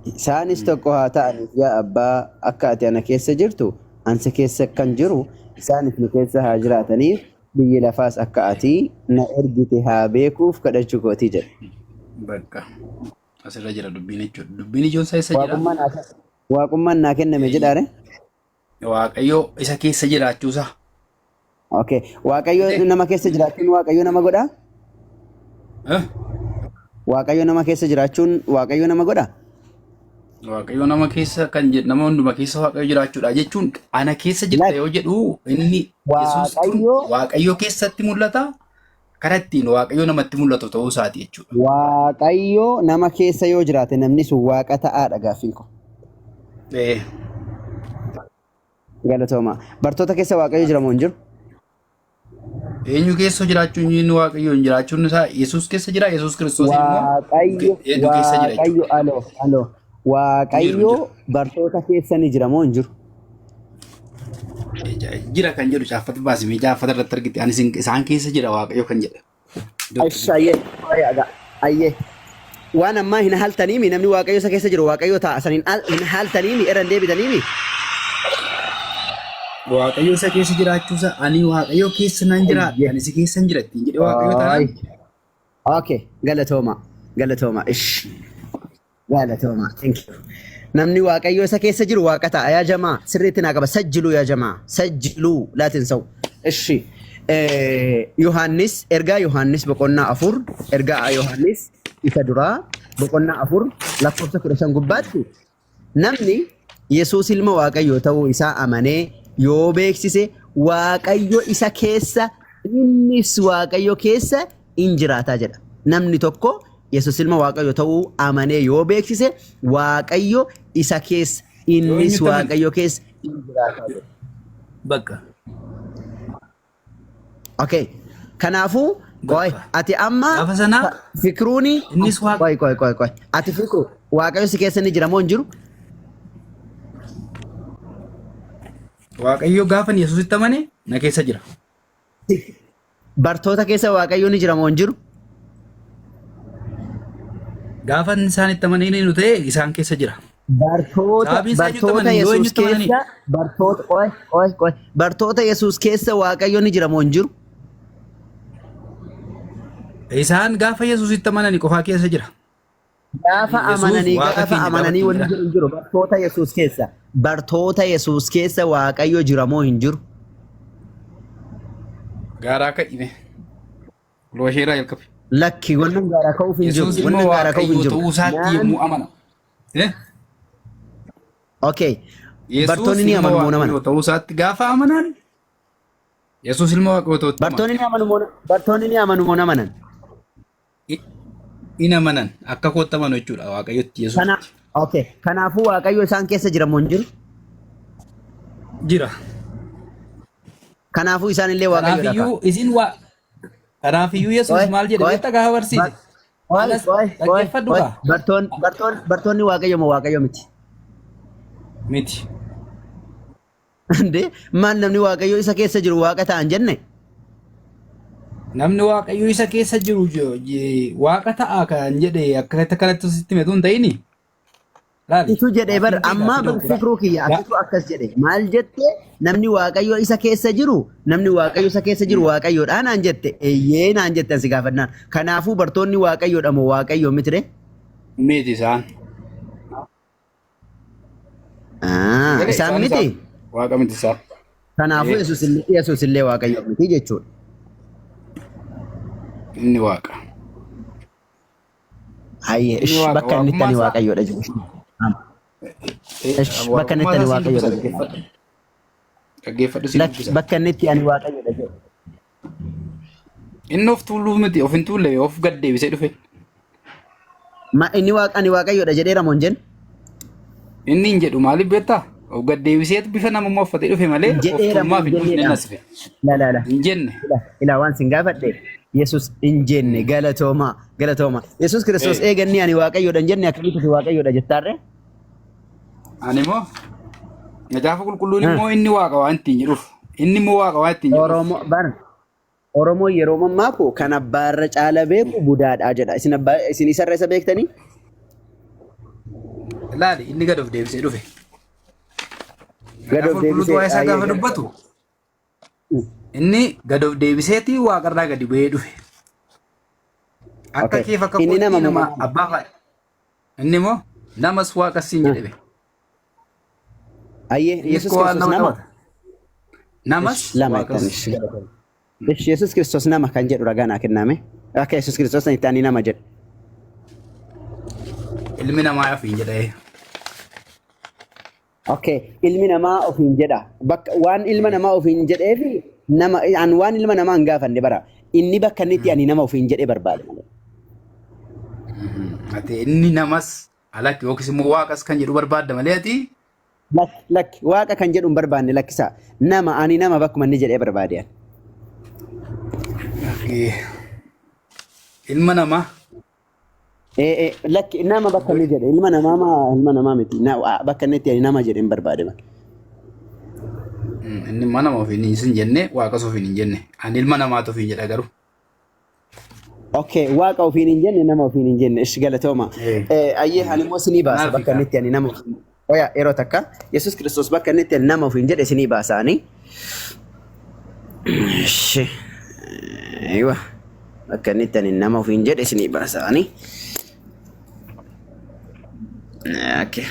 Speaker 1: Isaanis tokko haa ta'aniif yaa Abbaa, akka ati ana keessa jirtu, an si keessa kan jiru, isaanis nu keessa haa jiraataniif, biyyi lafaas akka ati na ergite haa beekuuf kadhachuu kootii jedhe.
Speaker 4: Bakka asirra jira dubbiin jechuudha. Dubbiin ijoon isaa eessa jira?
Speaker 1: Waaqummaan naa kenname jedhaare?
Speaker 4: Waaqayyo isa keessa jiraachuusaa.
Speaker 1: Okay. Waaqayyo
Speaker 4: Miti?
Speaker 1: nama keessa jiraachuun Waaqayyo nama godhaa?
Speaker 4: Eh?
Speaker 1: Waaqayyo nama keessa jiraachuun Waaqayyo nama godhaa?
Speaker 4: Waaqayyo nama keessa kan jedhu nama hunduma keessa Waaqayyo jiraachuudha jechuun ana keessa jirta
Speaker 1: Lakki
Speaker 4: yoo jedhu inni Yesuus kun
Speaker 1: Waaqayyo
Speaker 4: Waaqayyo keessatti mul'ata karaa ittiin Waaqayyo namatti mul'atu ta'uu isaati jechuudha.
Speaker 1: Waaqayyo nama keessa yoo jiraate namni sun Waaqa ta'aadha gaaffiin koo.
Speaker 4: Eh,
Speaker 1: Galatooma. Bartoota keessa Waaqayyo jira moo hin jiru?
Speaker 4: Eenyu keessa jiraachuun inni Waaqayyoon jiraachuun isaa Yesuus keessa jira Yesuus Kiristoos immoo
Speaker 1: Waaqayyo
Speaker 4: nu keessa jira
Speaker 1: Waaqayyo
Speaker 4: jechuudha.
Speaker 1: aloo aloo
Speaker 4: Hin jiru hin
Speaker 1: Waaqayyo
Speaker 4: jiru.
Speaker 1: bartoota keessa ni jira moo hin jiru?
Speaker 4: Jira kan jedhu caaffata baasimee caaffata irratti argite ani isaan keessa jira Waaqayyo kan jedha. Iddoo
Speaker 1: Ayyee ayyee ayyee waan ammaa hin haaltaniimi namni Waaqayyo isa keessa jiru Waaqayyo ta'a san hin haaltaniimi irra hin deebitaniimi.
Speaker 4: Waaqayyo isa keessa jiraachuusaa ani Waaqayyo keessa nan jiraadha
Speaker 1: Ayyee.
Speaker 4: ani si keessa hin jira ittiin jedhe Waaqayyo taanaan
Speaker 1: Okay galatooma galatooma ish. Galatooma. Thank you. Namni Waaqayyo isa keessa jiru Waaqa ta'a. Yaa jamaa sirriitti naa qaba. Sajjiluu yaa jamaa. Sajjiluu laatin sa'u. Ishi. Yohaannis ergaa Yohaannis boqonnaa 4 ergaa Yohaannis isa duraa boqonnaa 4 lakkoofsa 15 gubbaatti namni Yesuus ilma Waaqayyoo ta'uu isaa amanee yoo beeksise Waaqayyo isa keessa innis Waaqayyo keessa in jiraata jedha. Namni tokko Yesuus ilma Waaqayyo ta'uu amanee yoo beeksise Waaqayyo isa keessa
Speaker 4: Yoo
Speaker 1: innis
Speaker 4: eenyutti amane?
Speaker 1: Waaqayyo keessa in jiraata jedha.
Speaker 4: Bakka.
Speaker 1: Okay. Kanaafuu qoy
Speaker 4: Bakka.
Speaker 1: ati amma
Speaker 4: Gaafa sanaa
Speaker 1: fikruuni
Speaker 4: innis waaqa.
Speaker 1: qoy qoy qoy qoy ati fikru Waaqayyo si keessa ni jira moo hin jiru?
Speaker 4: Waaqayyo gaafa Yesuusitti amane na keessa jira.
Speaker 1: Bartoota keessa Waaqayyo ni jira moo hin jiru?
Speaker 4: Gaafa isaan itti amananii nu ta'e isaan keessa jira.
Speaker 1: Bartoota
Speaker 4: Sababiin isaa eenyutti
Speaker 1: bartoota
Speaker 4: amananii yoo
Speaker 1: Yesuus
Speaker 4: eenyutti amananii?
Speaker 1: keessa bartoota qoy qoy qoy bartoota Yesuus keessa Waaqayyo ni jira moo hin jiru?
Speaker 4: Isaan gaafa Yesuusitti amananii qofaa keessa jira.
Speaker 1: Gaafa
Speaker 4: Yesuus
Speaker 1: amananii
Speaker 4: waaqa
Speaker 1: gaafa
Speaker 4: keenya gaafa
Speaker 1: amananii
Speaker 4: ittiin
Speaker 1: wanni
Speaker 4: jira.
Speaker 1: jedhu hin jiru. Bartoota Yesuus keessa bartoota Yesuus keessa Waaqayyo jira moo hin jiru?
Speaker 4: Gaaraa ka'ime. Loo isheerraa jalqabe.
Speaker 1: Lakki wannan gaaraa ka'uuf hin jiru.
Speaker 4: Yesuus ilma
Speaker 1: Wannan gaaraa ka'uuf hin
Speaker 4: Waaqayyoo
Speaker 1: jiru.
Speaker 4: ta'uu isaatti
Speaker 1: Naan
Speaker 4: yommuu amana. Eh?
Speaker 1: okay.
Speaker 4: Yesuus
Speaker 1: Bartoonni ni
Speaker 4: ilma
Speaker 1: amanu moo hin amanan?
Speaker 4: Waaqayyoo ta'uu isaatti gaafa amanan Yesuus ilma Waaqayyoo ta'utti amanu.
Speaker 1: Bartoonni ni amanu moo hin amanan?
Speaker 4: In amanan akka kootti amanu jechuudha Waaqayyotti
Speaker 1: Kana
Speaker 4: Yesuusitti.
Speaker 1: okay. Kanaafuu Waaqayyo isaan keessa jira moo hin jiru?
Speaker 4: Jira.
Speaker 1: Kanaafuu isaan illee Waaqayyoodha kaa.
Speaker 4: Kanaafiyyuu isin waa Kanaafiyyuu Yesuus
Speaker 1: Qoy
Speaker 4: maal jedhe
Speaker 1: qoy
Speaker 4: beektaa gaafa barsiise?
Speaker 1: qoy
Speaker 4: Anas
Speaker 1: qoy qoy
Speaker 4: dhaggeeffadhu
Speaker 1: qoy
Speaker 4: kaa.
Speaker 1: bartoonni Waaqayyo moo Waaqayyo miti?
Speaker 4: Miti.
Speaker 1: Indee maal namni Waaqayyo isa keessa jiru Waaqa ta'an jenne?
Speaker 4: Namni Waaqayyo isa keessa jiru Waaqa ta'a kan jedhe akka kanatti sitti hime tun ta'ini. Laali.
Speaker 1: Itu jedhee bar
Speaker 4: Gaaffiin kee
Speaker 1: ammaa
Speaker 4: gaaffii
Speaker 1: bar
Speaker 4: dogoggoraa.
Speaker 1: fikruu kiyya atitu akkas jedhe maal jette namni Waaqayyo isa keessa jiru namni Waaqayyo isa keessa jiru Waaqayyoodha naan jette eeyyee naan jette asi gaafannaan kanaafuu bartoonni Waaqayyoodha moo Waaqayyo mitire?
Speaker 4: Miti isaan.
Speaker 1: Ah,
Speaker 4: Galee
Speaker 1: isaan
Speaker 4: isaan
Speaker 1: miti.
Speaker 4: isaan. Waaqa miti isaan.
Speaker 1: Kanaafuu
Speaker 4: Ee,
Speaker 1: Yesuus illee Waaqayyo miti jechuudha.
Speaker 4: Inni Waaqa.
Speaker 1: Hayyee
Speaker 4: Inni
Speaker 1: ish
Speaker 4: Waaqa.
Speaker 1: bakka inni itti
Speaker 4: Waaqummaa
Speaker 1: ani
Speaker 4: isaa
Speaker 1: Waaqayyoodha jedhu. Ish bakka inni
Speaker 4: waaqummaa
Speaker 1: itti ani
Speaker 4: isaa siin dubbisa
Speaker 1: Waaqayyoodha jedhu.
Speaker 4: dhaggeeffadhu. Dhaggeeffadhu siin
Speaker 1: Lakki
Speaker 4: dubbisa.
Speaker 1: bakka inni itti ani Waaqayyoodha jedhu.
Speaker 4: Inni of tuuluu miti of hin tuulle of gad deebisee dhufe.
Speaker 1: Ma inni waaqa ani waaqayyoodha jedheera moo hin jenne?
Speaker 4: Inni hin jedhu maaliif beektaa? Of gad deebiseetu bifa namummaa uffatee dhufe malee of
Speaker 1: Jedheera moo
Speaker 4: tuulummaaf
Speaker 1: hin
Speaker 4: hin dhufne
Speaker 1: jenneedha?
Speaker 4: nas dhufe.
Speaker 1: La la la.
Speaker 4: Hin jenne.
Speaker 1: Ila ila waan sin gaafadhe Yesus hin jenne galatooma galatooma. Yesus Kiristoos
Speaker 4: Eh.
Speaker 1: eega inni ani waaqayyoodha hin jenne akkamitti ati waaqayyoodha jettaarre?
Speaker 4: Ani immoo macaafa qulqulluun
Speaker 1: Ah.
Speaker 4: immoo inni waaqa waan ittiin jedhuuf. Inni immoo waaqa waan ittiin jedhuuf.
Speaker 1: Oromoo bara Oromoo yeroo mammaaku kan abbaarra caala beeku budaadha jedha. Isin abbaa isin isarra isa beektanii?
Speaker 4: Laali inni gad of deebisee dhufe.
Speaker 1: Gad
Speaker 4: Macaafa
Speaker 1: of
Speaker 4: qulqulluutu
Speaker 1: deebisee
Speaker 4: waa'ee isaa
Speaker 1: ayyee
Speaker 4: gaafa dubbatu inni gad of deebiseeti waaqarraa gadi bu'ee dhufe. Akka
Speaker 1: Okay.
Speaker 4: keef akka
Speaker 1: Inni
Speaker 4: kootti
Speaker 1: nama
Speaker 4: nama
Speaker 1: moo
Speaker 4: abbaa fa'a. Inni immoo namas waaqas siin jedhe.
Speaker 1: Ayyee
Speaker 4: Innis
Speaker 1: Yesus
Speaker 4: koo waan
Speaker 1: Kiristoos
Speaker 4: nama
Speaker 1: nama?
Speaker 4: qabata. Namas
Speaker 1: Ish lama jettan
Speaker 4: waaqas.
Speaker 1: ish galatooma. Ish Yesus Kiristoos nama kan jedhu ragaa naa kenname. Akka Yesus Kiristoos itti ani nama jedhu.
Speaker 4: Ilmi namaa ofiin jedhee.
Speaker 1: Okay, ilmi namaa ofiin jedha. Bakka waan ilma namaa ofiin jedheef nama an waan ilma namaa hin gaafanne bara. Inni bakka inni itti ani nama ofiin jedhee barbaade malee.
Speaker 4: Ati inni namas alatti yookiis immoo waaqas kan jedhu barbaadda malee ati
Speaker 1: Lakki lakki waaqa kan jedhu hin barbaanne lakkisaa. Nama ani nama bakkuma inni jedhee barbaade ani.
Speaker 4: Ilma namaa
Speaker 1: Ee ee lakki nama bakka inni jedhe ilma namaa maa ilma namaa miti na, bakka inni itti ani nama jedhe hin barbaade malee.
Speaker 4: Inni ilma nama ofiin hin jenne waaqas ofiin hin jenne ani ilma namaatu ofiin jedha garuu.
Speaker 1: Okay, waaqa ofiin hin jenne nama ofiin hin jenne ishi galatooma.
Speaker 4: Eh.
Speaker 1: Ayyee ani immoo sinii baasa
Speaker 4: Maal
Speaker 1: bakka inni itti ani nama ofiin. Oya yeroo takka Yesuus Kiristoos bakka inni itti ani nama ofiin jedhe sinii baasa ani. Ishi. Aywa. Bakka inni itti ani nama ofiin jedhe sinii baasa ani. Okay.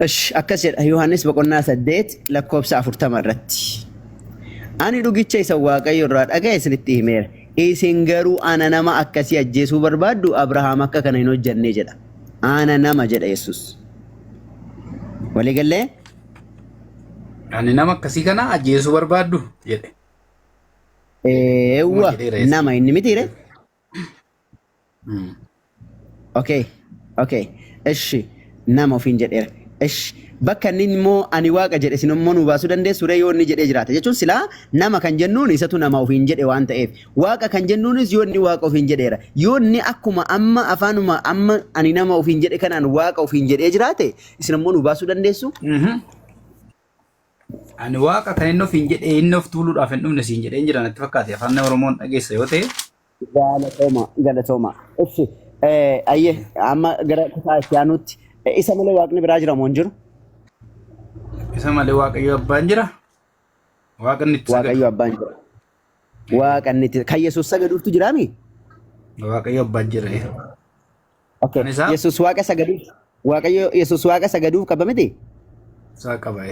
Speaker 1: Ish, akkas jedha Yohaannis boqonnaa 8 lakkoofsa 40 irratti. Ani dhugicha isa Waaqayyo irraa dhaga'e isinitti himeera. Isin garuu ana nama akkasii ajjeesuu barbaaddu Abrahaam akka kana hin hojjenne jedha. Ana nama jedha Yesuus. Walii gallee?
Speaker 4: Ani nama akkasii kana ajjeesuu barbaaddu jedhe.
Speaker 1: Eewwa
Speaker 4: Jedheera Yesuus.
Speaker 1: nama inni mitiire? Okay, okay. Ishi nama ofiin jedheera. Ishi bakka inni immoo ani waaqa jedhe isin immoo nu baasuu dandeessu ree yoo inni jedhee jiraate jechuun silaa nama kan jennuun isatu nama ofiin jedhe waan ta'eef waaqa kan jennuunis yoo inni waaqa ofiin jedheera. Yoo inni akkuma amma afaanuma amma ani nama ofiin jedhe kanaan waaqa ofiin jedhee jiraate isin immoo nu baasuu dandeessu.
Speaker 4: Ani waaqa kan inni ofiin jedhe inni of tuuluudhaaf hin dhufne siin jedheen jira natti fakkaate afaan Oromoon dhageessa yoo ta'e.
Speaker 1: Galatooma, galatooma. Ishi, ayyee amma gara kutaa itti aanutti isa malee waaqni biraa jira moo hin jiru?
Speaker 4: Isa malee Waaqayyo abbaan jira. Waaqni itti sagadu.
Speaker 1: Waaqayyo abbaan jira. Waaqni itti kan Yesuus sagaduuftu jiraami?
Speaker 4: Waaqayyo abbaan jira.
Speaker 1: Okay.
Speaker 4: Kan isaa?
Speaker 1: Yesuus waaqa sagaduuf Waaqayyo Yesuus waaqa sagaduuf qaba miti?
Speaker 4: Isaa qaba.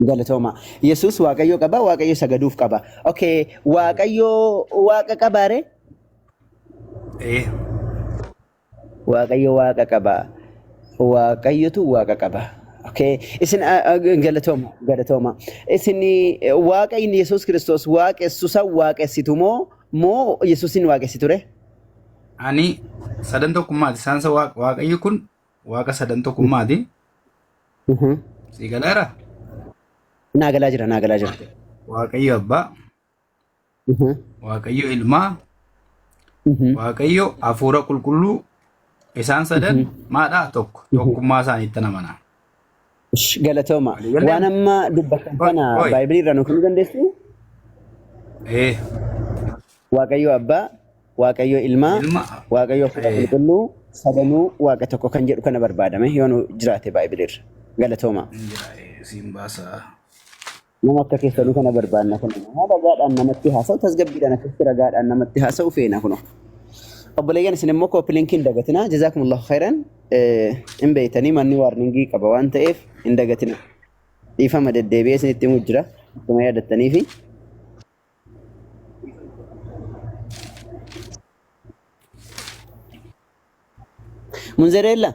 Speaker 1: Galatooma. Yesuus Waaqayyo qaba, Waaqayyo sagaduuf qaba. Okay, Waaqayyo waaqa qabaare?
Speaker 4: Ee.
Speaker 1: Waaqayyo waaqa qaba. Waaqayyotu waaqa qaba. Okay, isin galatooma, galatooma. Isin waaqa inni Yesuus Kiristoos waaqessu san waaqessitu moo moo Yesuusin waaqessitu ree?
Speaker 4: Ani sadan tokkummaati. Isaan isa Waaqayyo kun waaqa sadan tokkummaati. Sii galeera?
Speaker 1: Naa galaa jira, naa galaa jira.
Speaker 4: Waaqayyo abbaa, Waaqayyo ilmaa, Waaqayyo hafuura qulqulluu isaan sadan maadhaa tokko tokkummaa isaaniitti amana.
Speaker 1: Ish, Galatooma.
Speaker 4: Walii galee?
Speaker 1: Waan amma dubbattan kana
Speaker 4: Oi.
Speaker 1: Baay'ibilii irraa nu kennuu dandeessu?
Speaker 4: Ee,
Speaker 1: Waaqayyo Abbaa, Waaqayyo Ilmaa,
Speaker 4: Ilma.
Speaker 1: Waaqayyo Hafuura Qulqulluu sadanuu Waaqa tokko kan jedhu kana barbaadame yoo nu jiraate Baay'ibilii irra. Galatooma.
Speaker 4: Hin jira, siin baasa.
Speaker 1: Nama akka keessanii kana barbaanna kun nama ragaadhaan namatti haasa'u tasgabbiidhaan akkasitti ragaadhaan namatti haasa'u feena kuno. Obboleeyyan isin immoo kooppi linkii hin dagatina. Jazaakumullahu khairan. Hin beektanii manni waarningii qaba waan ta'eef hin dagatina. Dhiifama deddeebi'ee isinitti himu jira. Akkuma yaadattaniifi. Munzereella.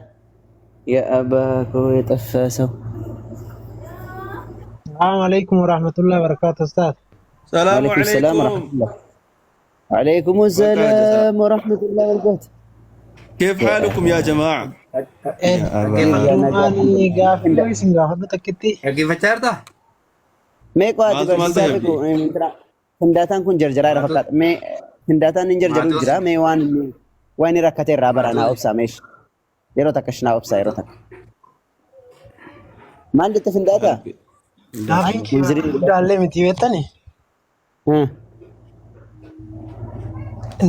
Speaker 1: Yaa abbaa koo የጠፋ ሰው
Speaker 3: Assalamu alaikum warahmatullahi wabarakatuh Ustaz.
Speaker 5: Salaamu
Speaker 1: Waalaikum salaam
Speaker 5: alaikum.
Speaker 1: warahmatullah. Alaikum
Speaker 5: وبركاته.
Speaker 1: salaam wa rahmatullahi wa barakatuh.
Speaker 5: كيف حالكم يا جماعة؟
Speaker 1: Biyya nagaa
Speaker 3: Ani
Speaker 1: alhamdulillah.
Speaker 3: gaaffii wayii isin gaafadhu takkitti.
Speaker 4: Dhaggeeffachaa jirtaa?
Speaker 1: Mee qo'aati
Speaker 5: مالتو مالتو
Speaker 1: barsiisaa
Speaker 5: يا
Speaker 1: beeku
Speaker 5: ابني
Speaker 1: hindaataan kun jarjaraa irra
Speaker 4: Maatoo
Speaker 1: fakkaata. Mee hindaataan hin jarjaruu
Speaker 4: Maatoo
Speaker 1: jira. Mee waan inni rakkate irraa bara naa
Speaker 4: Maatoo
Speaker 1: obsaa meesh. Yeroo takka shinaa obsaa yeroo takka. Maal jette hindaataa?
Speaker 3: Gaaffiin kiyya
Speaker 1: Munzirii.
Speaker 3: guddaallee miti beektani.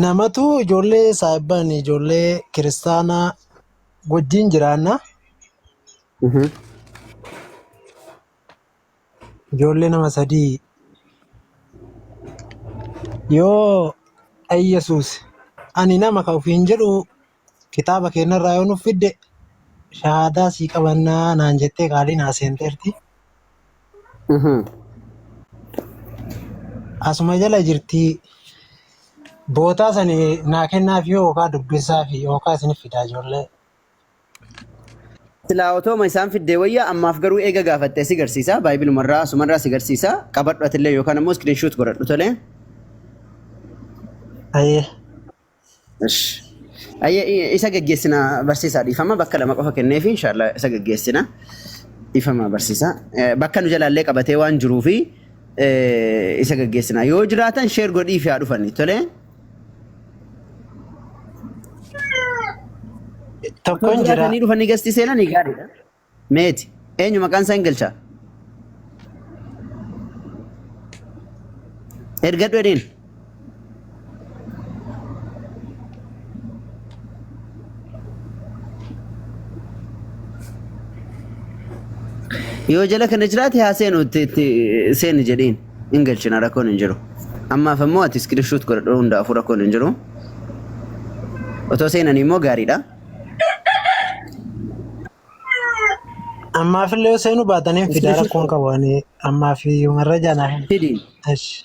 Speaker 3: Namatu ijoollee saayibban ijoollee kiristaanaa wajjin jiraanna. Ijoollee nama sadii yoo Yesuus ani nama ka ofiin jedhu kitaaba keenyarraa yoo nuuf fidde shahaadaa sii qabannaa naan jettee qaalii naa seenteerti. Asuma jala jirti bootaa sani naa kennaaf yookaan dubbisaa fi yookaan isinif fidaa ijoollee.
Speaker 1: Silaa otooma isaan fiddee wayyaa ammaaf garuu eega gaafattee si garsiisa. Baayibilumarraa asumarraa si garsiisa. Qabadhu atillee yookaan ammoo iskiriinshuut godhadhu tolee.
Speaker 3: Ayyee.
Speaker 1: Ish. Ayyee isa geggeessina barsiisaa dhiifama bakka lama qofa kenneefi inshaallah isa geggeessina. Dhiifama barsiisaa. Bakka nu jalaallee qabatee waan jiruufi isa geggeessina. Yoo jiraatan sheer godhii fi haa dhufani tolee.
Speaker 3: Tokko
Speaker 1: Otoo
Speaker 3: hin jira.
Speaker 1: jiraatanii dhufanii gasti seenanii gaariidha. Meeti eenyu maqaan isaa hin galchaa? Ergadhu edeen. Yoo jala kana jiraate haa seenu itti seeni jedhiin hin galchina rakkoon hin jiru. Ammaaf ammoo ati iskiriishuut godhadhu hundaafuu rakkoon hin jiru. Otoo seenanii immoo gaariidha.
Speaker 3: Ammaafillee yoo seenuu baataniin fidaa
Speaker 1: Iskiriishuut
Speaker 3: rakkoon qabu ani ammaaf marra jaanaa hin.
Speaker 1: fidiin.
Speaker 3: Ashi.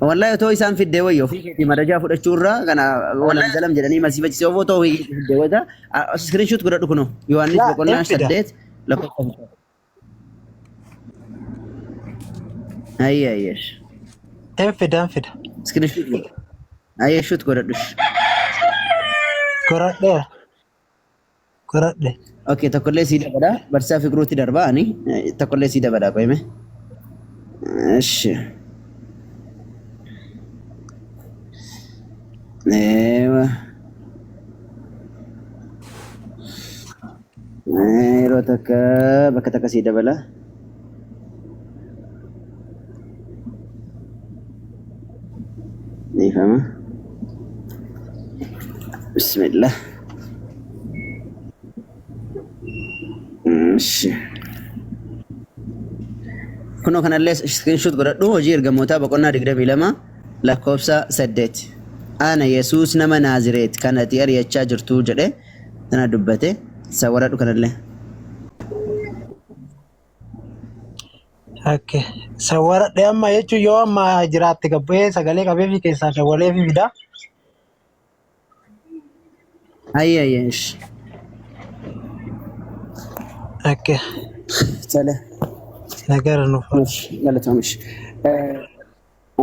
Speaker 1: Wallahi otoo isaan fiddee wayya ofii keetii marajaa fudhachuu irraa kana walam jalam jedhanii masiifachisee ofoo otoo ofii keetii fiddee wayita. Iskiriishuut godhadhu kunoo Yohaannis
Speaker 3: Laa
Speaker 1: boqonnaa
Speaker 3: hin fida.
Speaker 1: 8 lakkoofsa. Ayyee ayyee.
Speaker 3: Hin fida hin fida.
Speaker 1: Iskiriishuut godhadhu. Ayyee shuut godhadhu.
Speaker 3: Goradheera. Goradhe.
Speaker 1: Okay, tokkollee sii dabala. Barsiisaa Fiqiruutti darbaa ani tokkollee sii dabala qoyime. Eshi. Eewa. Yeroo takka bakka takka sii dabala. Dhiifama. Bismillah. Eshi. Kunoo kanallee screenshot godhadhu hojii ergamootaa boqonnaa 22 lakkoofsa 8. Ana Yesuus nama Naazireet kan ati ari'achaa jirtu jedhe tana dubbate. Isa waradhu kanallee.
Speaker 3: Okay. Sawwaradhe amma jechuun yoo amma jiraatte gabbu'ee sagalee qabee fi keessaa dawwalee fi fida.
Speaker 1: Ayyee ayyee. Ishi.
Speaker 3: Okay.
Speaker 1: Tole.
Speaker 3: Nagara nuuf.
Speaker 1: Ishi. Galatoom ishi.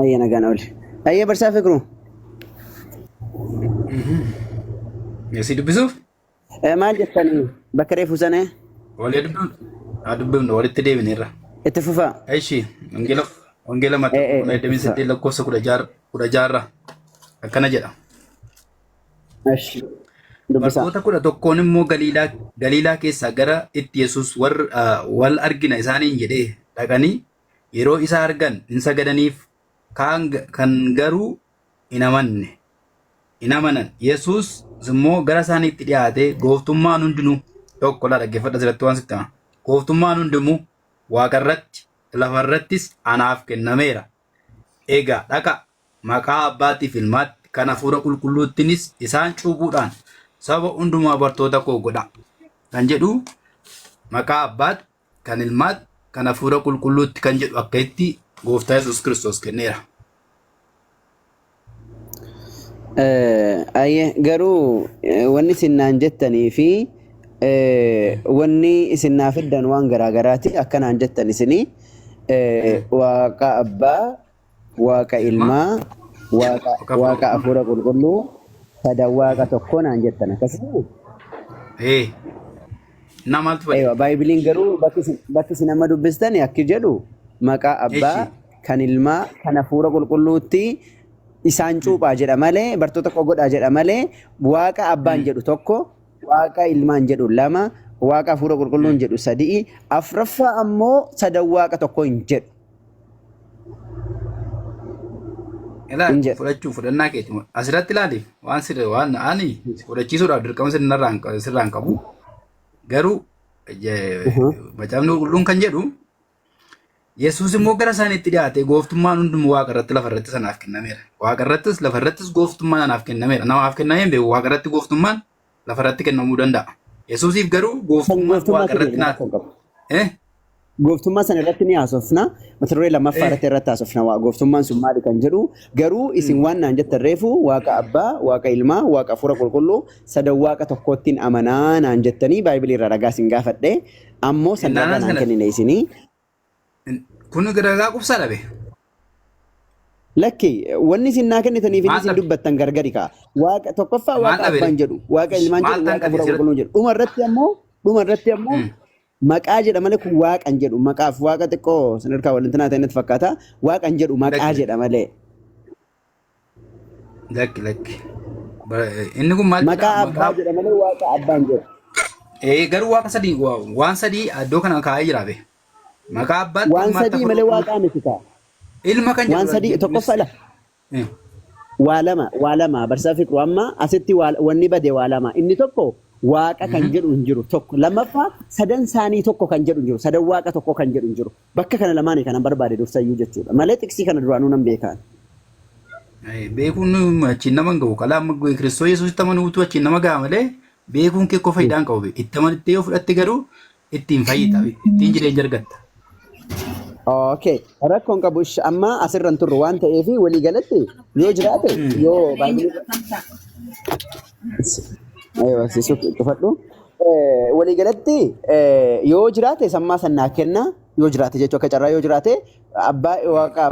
Speaker 1: Ayyee nagaan oole. Ayyee barsiisaa Fiqiruu.
Speaker 4: Si dubbisuuf?
Speaker 1: Maal jettanii bakka reefu sana
Speaker 4: Walii dubbifnu. Haa dubbifnu walitti deebineerra.
Speaker 1: itti fufaa.
Speaker 4: Eshi wangeela Maatewos boqonnaa
Speaker 1: Itti fufaa.
Speaker 4: 28 lakkoofsa 16 akkana jedha.
Speaker 1: Eshi. Dubbisaa.
Speaker 4: Bartoota 11n immoo Galiilaa keessaa gara itti Yesuus wal argina isaaniin jedhee dhaqanii yeroo isa argan hin sagadaniif kan garuu hin amanne. Hin amanan. Yesuus immoo gara isaaniitti dhiyaatee gooftummaan hundinuu tokko laa dhaggeeffadha asirratti waan sitti hima. Gooftummaan hundinuu waaqarratti lafarrattis anaaf kennameera. Egaa dhaqa maqaa abbaatiif ilmaatti kan hafuura qulqulluuttinis isaan cuuphuudhaan saba hundumaa bartoota koo godha. Kan jedhu maqaa abbaatti kan ilmaatti kan hafuura qulqulluutti kan jedhu akka itti gooftaa Yesuus Kiristoos kenneera.
Speaker 1: Ayyee garuu wanni isin naan jettanii fi wanni isin naa fiddan waan garaagaraati akka naan jettan isinii waaqa abbaa, waaqa ilmaa, Waaqa
Speaker 4: Waaqa hafuura
Speaker 1: Waaqa
Speaker 4: qulqulluu.
Speaker 1: hafuura qulqulluu sadan Waaqa tokko naan jettan akkasii.
Speaker 4: Ee. Innaa maaltu bade?
Speaker 1: Eewa baaybiliin garuu bakki isin amma dubbistan akki jedhu maqaa abbaa
Speaker 4: Eshi.
Speaker 1: kan ilmaa kan hafuura qulqulluutti isaan cuuphaa jedha malee bartoota koo godhaa jedha malee waaqa abbaan jedhu tokko waaqa ilmaan jedhu lama waaqa hafuura qulqulluun jedhu sadi'i afraffaa ammoo sadan waaqa tokko hin jedhu.
Speaker 4: Ilaa
Speaker 1: Hin jedhu.
Speaker 4: fudhachuu fudhannaa keeti. Asirratti ilaali waan sirri waan ani si fudhachiisuudhaaf dirqama sirraan qabu. Garuu macaafni qulqulluun kan jedhu Yesuus immoo gara isaaniitti dhiyaate gooftummaan hundumuu waaqa irratti lafa irratti sanaaf kennameera. Waaqa irrattis lafa irrattis gooftummaan anaaf kennameera. Namaaf kennamee hin beeku waaqa irratti gooftummaan lafa irratti kennamuu danda'a. Yesuusiif garuu
Speaker 1: Kan
Speaker 4: gooftummaan
Speaker 1: gooftummaa
Speaker 4: waaqa irratti
Speaker 1: fide
Speaker 4: naa
Speaker 1: rakkoo hin qabu.
Speaker 4: eh
Speaker 1: Gooftummaa sana irratti ni haasofna. Mata duree lammaffaa irratti irratti haasofna. Waa gooftummaan sun maali kan jedhu garuu isin waan naan jettan reefu waaqa abbaa, waaqa ilmaa, waaqa hafuura qulqulluu sadan waaqa tokkoottiin amanaa naan jettanii baaybilii irraa ragaa isin gaafadhe ammoo san ragaa
Speaker 4: Innaanaan
Speaker 1: naan
Speaker 4: sana
Speaker 1: kennine isinii.
Speaker 4: kun ragaa qubsaa dhabe.
Speaker 1: Lakki wanni isin naa kennitaniif inni
Speaker 4: Maal
Speaker 1: isin
Speaker 4: dhabe?
Speaker 1: dubbattan gargari ka'a. Waaqa tokkoffaa
Speaker 4: Maal
Speaker 1: waaqa
Speaker 4: dhabe?
Speaker 1: abbaan jedhu, waaqa ilmaan
Speaker 4: Maal
Speaker 1: jedhu,
Speaker 4: tan
Speaker 1: waaqa
Speaker 4: qabe
Speaker 1: hafuura
Speaker 4: asirratti?
Speaker 1: qulqulluun jedhu. Dhuma irratti ammoo maqaa jedha malee kun waaqa hin jedhu. Maqaaf waaqa xiqqoo sadarkaa walintinaa ta'e natti fakkaata. Waaqa hin jedhu maqaa
Speaker 4: Lakki
Speaker 1: jedha malee.
Speaker 4: lakki lakki. Inni kun maal jedha?
Speaker 1: Maqaa abbaa
Speaker 4: Maqaa
Speaker 1: jedha malee waaqa abbaan jedhu.
Speaker 4: garuu waaqa sadii waan sadii iddoo kana kaa'ee jira be. Maqaa abbaatti
Speaker 1: Waan
Speaker 4: ilmaatti
Speaker 1: sadii
Speaker 4: hafuura
Speaker 1: malee
Speaker 4: qulqulluu.
Speaker 1: waaqaa miti kaa.
Speaker 4: Ilma kan
Speaker 1: Waan
Speaker 4: jedhu
Speaker 1: sadii
Speaker 4: innis
Speaker 1: tokkoffaa la waa lama barsiisaa Fiqru amma asitti wanni bade waa lama inni tokko waaqa kan jedhu hin jiru tokko lammaffaa sadan isaanii tokko kan jedhu hin jiru sadan waaqa tokko kan jedhu hin jiru bakka kana lamaanii kanan barbaade dursayyuu jechuudha malee xiqsii kana duraanuu nan beekaan.
Speaker 4: Beekuun achiin nama hin gahu. Kalaa amma Kiristoos Yesuusitti amanuutu achiin nama gaha malee beekuun kee qofa faayidaan qabu. Itti amanttee yoo fudhatte garuu ittiin fayyita. Ittiin jireenya argatta.
Speaker 1: Okay, rakkoon qabu ish amma asirra hin turru waan ta'eef walii galatti yoo jiraate yoo baay'ee Aywa, sisu cufadhu. Walii galatti yoo jiraate sammaa sannaa kenna yoo jiraate jechuu akka carraa yoo jiraate abbaa waaqa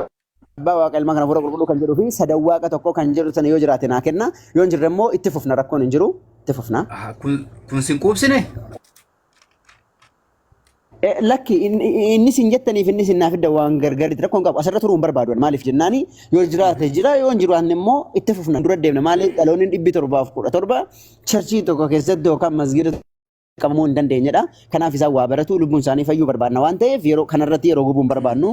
Speaker 1: abbaa waaqa ilma kana hafuura qulqulluu kan jedhuu fi sadan waaqa tokko kan jedhu sana yoo jiraate naa kenna yoo hin jirre immoo itti fufna rakkoon hin jiru itti fufna.
Speaker 4: Kun sin quubsine?
Speaker 1: Lakki inni isin jettaniif inni isin naaf fidda waan gargaritti rakkoon qabu asirra turuu hin barbaadu maaliif jennaani yoo jiraate jira yoo hin jiraanne immoo itti fufna dura deemna maaliif dhaloonni 717 charchii tokko keessatti yookaan masgiida qabamuu hin dandeenyedha. Kanaaf isaan waa baratu lubbuun isaanii fayyuu barbaadna waan ta'eef yeroo kanarratti yeroo gubuu hin barbaannu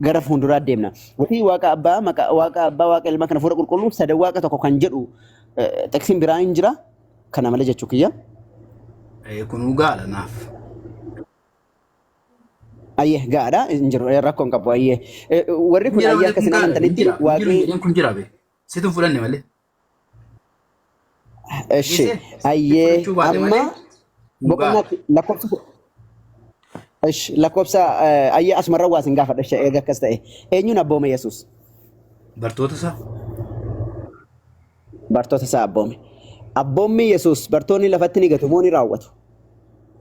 Speaker 1: gara fuulduraa deemna. Watii waaqa abbaa maqaa waaqa abbaa waaqa ilma kana fuula qulqulluu sadan waaqa tokko kan jedhu xeksiin biraa hin jira kana malee jechuu kiyya.
Speaker 4: Kunuu gaadha naaf.
Speaker 1: Ayyee gaadha hin jiru rakkoon qabu ayyee. Warri kun
Speaker 4: Jira
Speaker 1: ayyee
Speaker 4: malee
Speaker 1: akka
Speaker 4: kun
Speaker 1: isin
Speaker 4: gaadha. Hin
Speaker 1: amantanitti
Speaker 4: jira. Hin jiru
Speaker 1: waaqni
Speaker 4: jedheen kun jira be. Situ hin fudhanne malee.
Speaker 1: Eshi
Speaker 4: Dhiisee sitti
Speaker 1: ayyee
Speaker 4: fudhachuu baate
Speaker 1: amma
Speaker 4: malee kun gaadha.
Speaker 1: boqonnaatti lakkoofsa eshi lakkoofsa ayyee asumarra waa isin gaafadha ishee eega akkas ta'e eenyuun abboome Yesuus
Speaker 4: Bartoota isaa.
Speaker 1: Bartoota isaa abboome. Abboommi Yesuus bartoonni lafatti ni gatu moo ni raawwatu?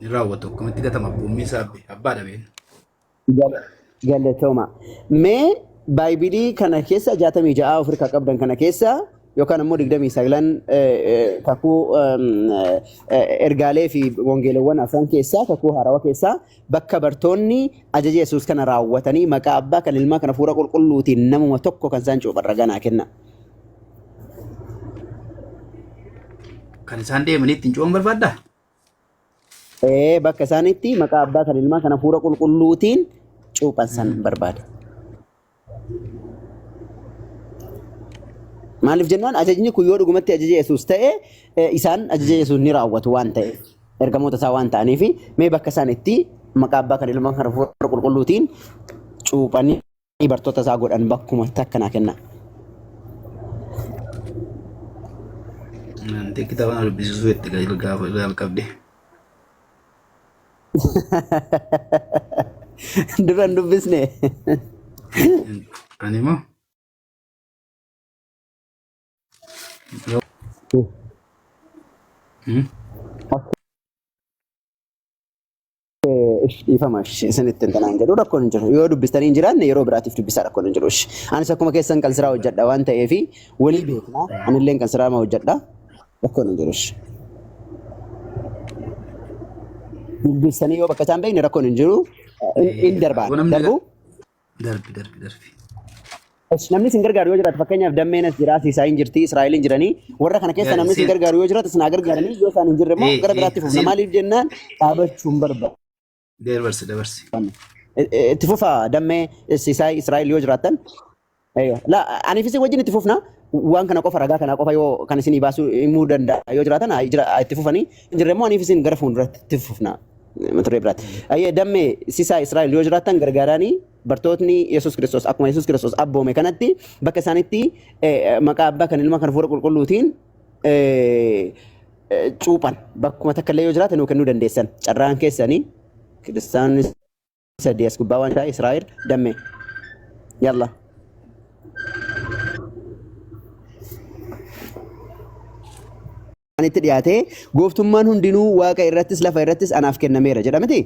Speaker 4: Ni raawwatu akkamitti gatama abboommi isaa abbaa dhabeen.
Speaker 1: Galatooma. Mee Baaybilii kana keessa 66 of harkaa qabdan kana keessa yookaan immoo 29 kakuu ergaalee fi wangeelawwan afran keessaa kakuu haarawaa keessaa bakka bartoonni ajaja Yesuus kana raawwatanii maqaa abbaa kan ilmaa kan hafuura qulqulluutiin namuma tokko kan isaan cuuphan ragaa naa kenna.
Speaker 4: Kan isaan deemanii ittiin cuuphan barbaaddaa?
Speaker 1: Ee, bakka isaanitti maqaa abbaa kan ilmaa kan hafuura qulqulluutiin cuuphan san barbaada. Maaliif jennaan ajajni kun yoo dhugumatti ajaja Yesuus ta'e isaan ajaja Yesuus ni raawwatu waan ta'eef ergamoota isaa waan ta'aniif mee bakka isaan itti maqaa abbaa kan ilmaa kan hafuura qulqulluutiin cuuphanii bartoota isaa godhan bakkuma takka naa kenna.
Speaker 4: Nanti kitaaba na dubbisiisuu itti gaafa jalqabde.
Speaker 1: Dura hin dubbisne.
Speaker 4: Ani immoo
Speaker 1: Dhiifama isinitti hin tanaan jedhu rakkoon hin jiru. Yoo dubbistanii hin jiraanne yeroo biraatiif dubbisaa rakkoon hin jiru. Anis akkuma keessan kan siraa hojjedha waan ta'eef walii beekna. Anillee kan siraa hojjedha. Rakkoon hin jiru. Dubbistanii yoo bakka isaan beekne rakkoon hin jiru. Hin darbaa.
Speaker 4: Namni
Speaker 1: Darbu.
Speaker 4: Darbi darbi darbi.
Speaker 1: Namni isin gargaaru yoo jiraate fakkeenyaaf dammeen as jira, Siisaayin jirti, Israa'eliin jiranii warra kana keessa namni isin gargaaru yoo jiraate isin haa gargaaranii yoo isaan hin jirre immoo gara biraatti fufna. Maaliif jennaan dhaabachuu hin barbaanne.
Speaker 4: Dabarsi dabarsi.
Speaker 1: Itti fufa dammee Siisaay Israa'el yoo jiraattan. La aniif isin wajjin itti fufna. Waan kana qofa ragaa kana qofa yoo kan isinii baasuu himuu danda'a yoo jiraatan itti fufanii hin jirre immoo aniif isin gara fuulduratti itti fufna. Mata duree biraatti. Ayyee dammee Siisaay Israa'el yoo jiraattan gargaaranii bartootni Yesuus Kiristoos akkuma Yesuus Kiristoos abboome kanatti bakka isaanitti maqaa abbaa kan ilma kan hafuura qulqulluutiin cuuphan bakkuma takka illee yoo jiraate nuu kennuu dandeessan carraan keessanii kiristaanni sadii as gubbaa waan ta'e Israa'el dammee yalla. Itti dhiyaatee gooftummaan hundinuu waaqa irrattis lafa irrattis anaaf kennameera jedha miti?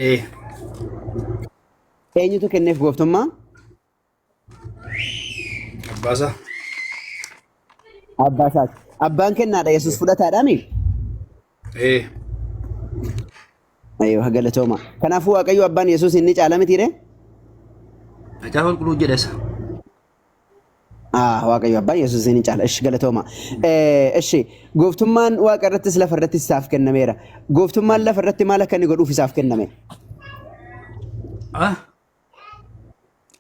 Speaker 4: Ee.
Speaker 1: Eenyutu kenneef gooftummaa?
Speaker 4: Abbaasaa.
Speaker 1: Abbaa isaati. Abbaan kennaadha Yesuus fudhataadhaami?
Speaker 4: Ee.
Speaker 1: Ayyoo galatooma. Kanaafuu Waaqayyo abbaan Yesuus inni caala mitiire?
Speaker 4: Macaafa qulqulluu jedha isa.
Speaker 1: Ah, Waaqayyo abbaan Yesuus inni caala. Ishi galatooma. Ishi gooftummaan waaqa irrattis lafa irrattis isaaf kennameera. Gooftummaan lafa irratti maal akka inni godhuuf isaaf kenname?
Speaker 4: Ah.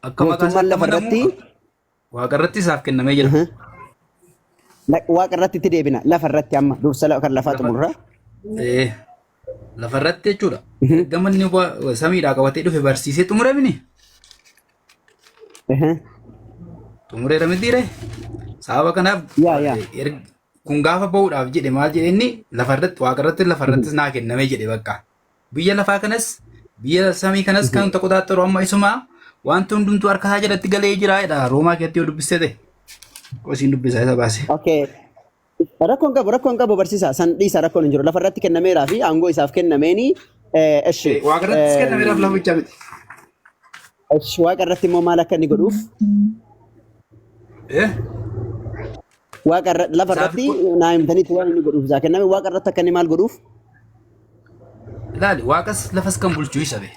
Speaker 4: Akka maqaa
Speaker 1: Gooftummaan
Speaker 4: isaatti
Speaker 1: lafa irratti
Speaker 4: amanamu waaqa irratti isaaf kennamee jira.
Speaker 1: Waaqa irratti itti deebina. Lafa irratti amma dursa kan lafaa xumurra.
Speaker 4: Ee. Lafa irratti jechuudha. Ergama inni samiidhaa qabatee dhufe barsiisee xumure mini. Xumureera mitiire. Sababa kanaaf
Speaker 1: Yaa yaa.
Speaker 4: kun gaafa ba'uudhaaf jedhe maal jedhe inni lafa irratti waaqa irratti lafa irrattis naa kenname jedhe bakka. Biyya lafaa kanas biyya samii kanas kan qoxaaxaru amma isumaa wanti hundumtuu harka isaa jalatti galee jira jedha Roomaa keessatti yoo dubbistee ta'e. Qosiin dubbisaa isa baase.
Speaker 1: Okay. Rakkoon qabu rakkoon qabu barsiisaa san dhiisa rakkoon hin jiru lafa irratti kennameeraa fi aangoo isaaf kennameeni eshi
Speaker 4: Waaqa irrattis kennameeraaf lafa bichaa miti.
Speaker 1: Eshi waaqa irratti immoo maal akka inni godhuuf waaqa irra lafa
Speaker 4: Isaaf
Speaker 1: irratti naa himtanitti waan inni godhuuf isaa kenname waaqa irratti akka inni maal godhuuf
Speaker 4: Ilaali waaqas lafas kan bulchu isa be.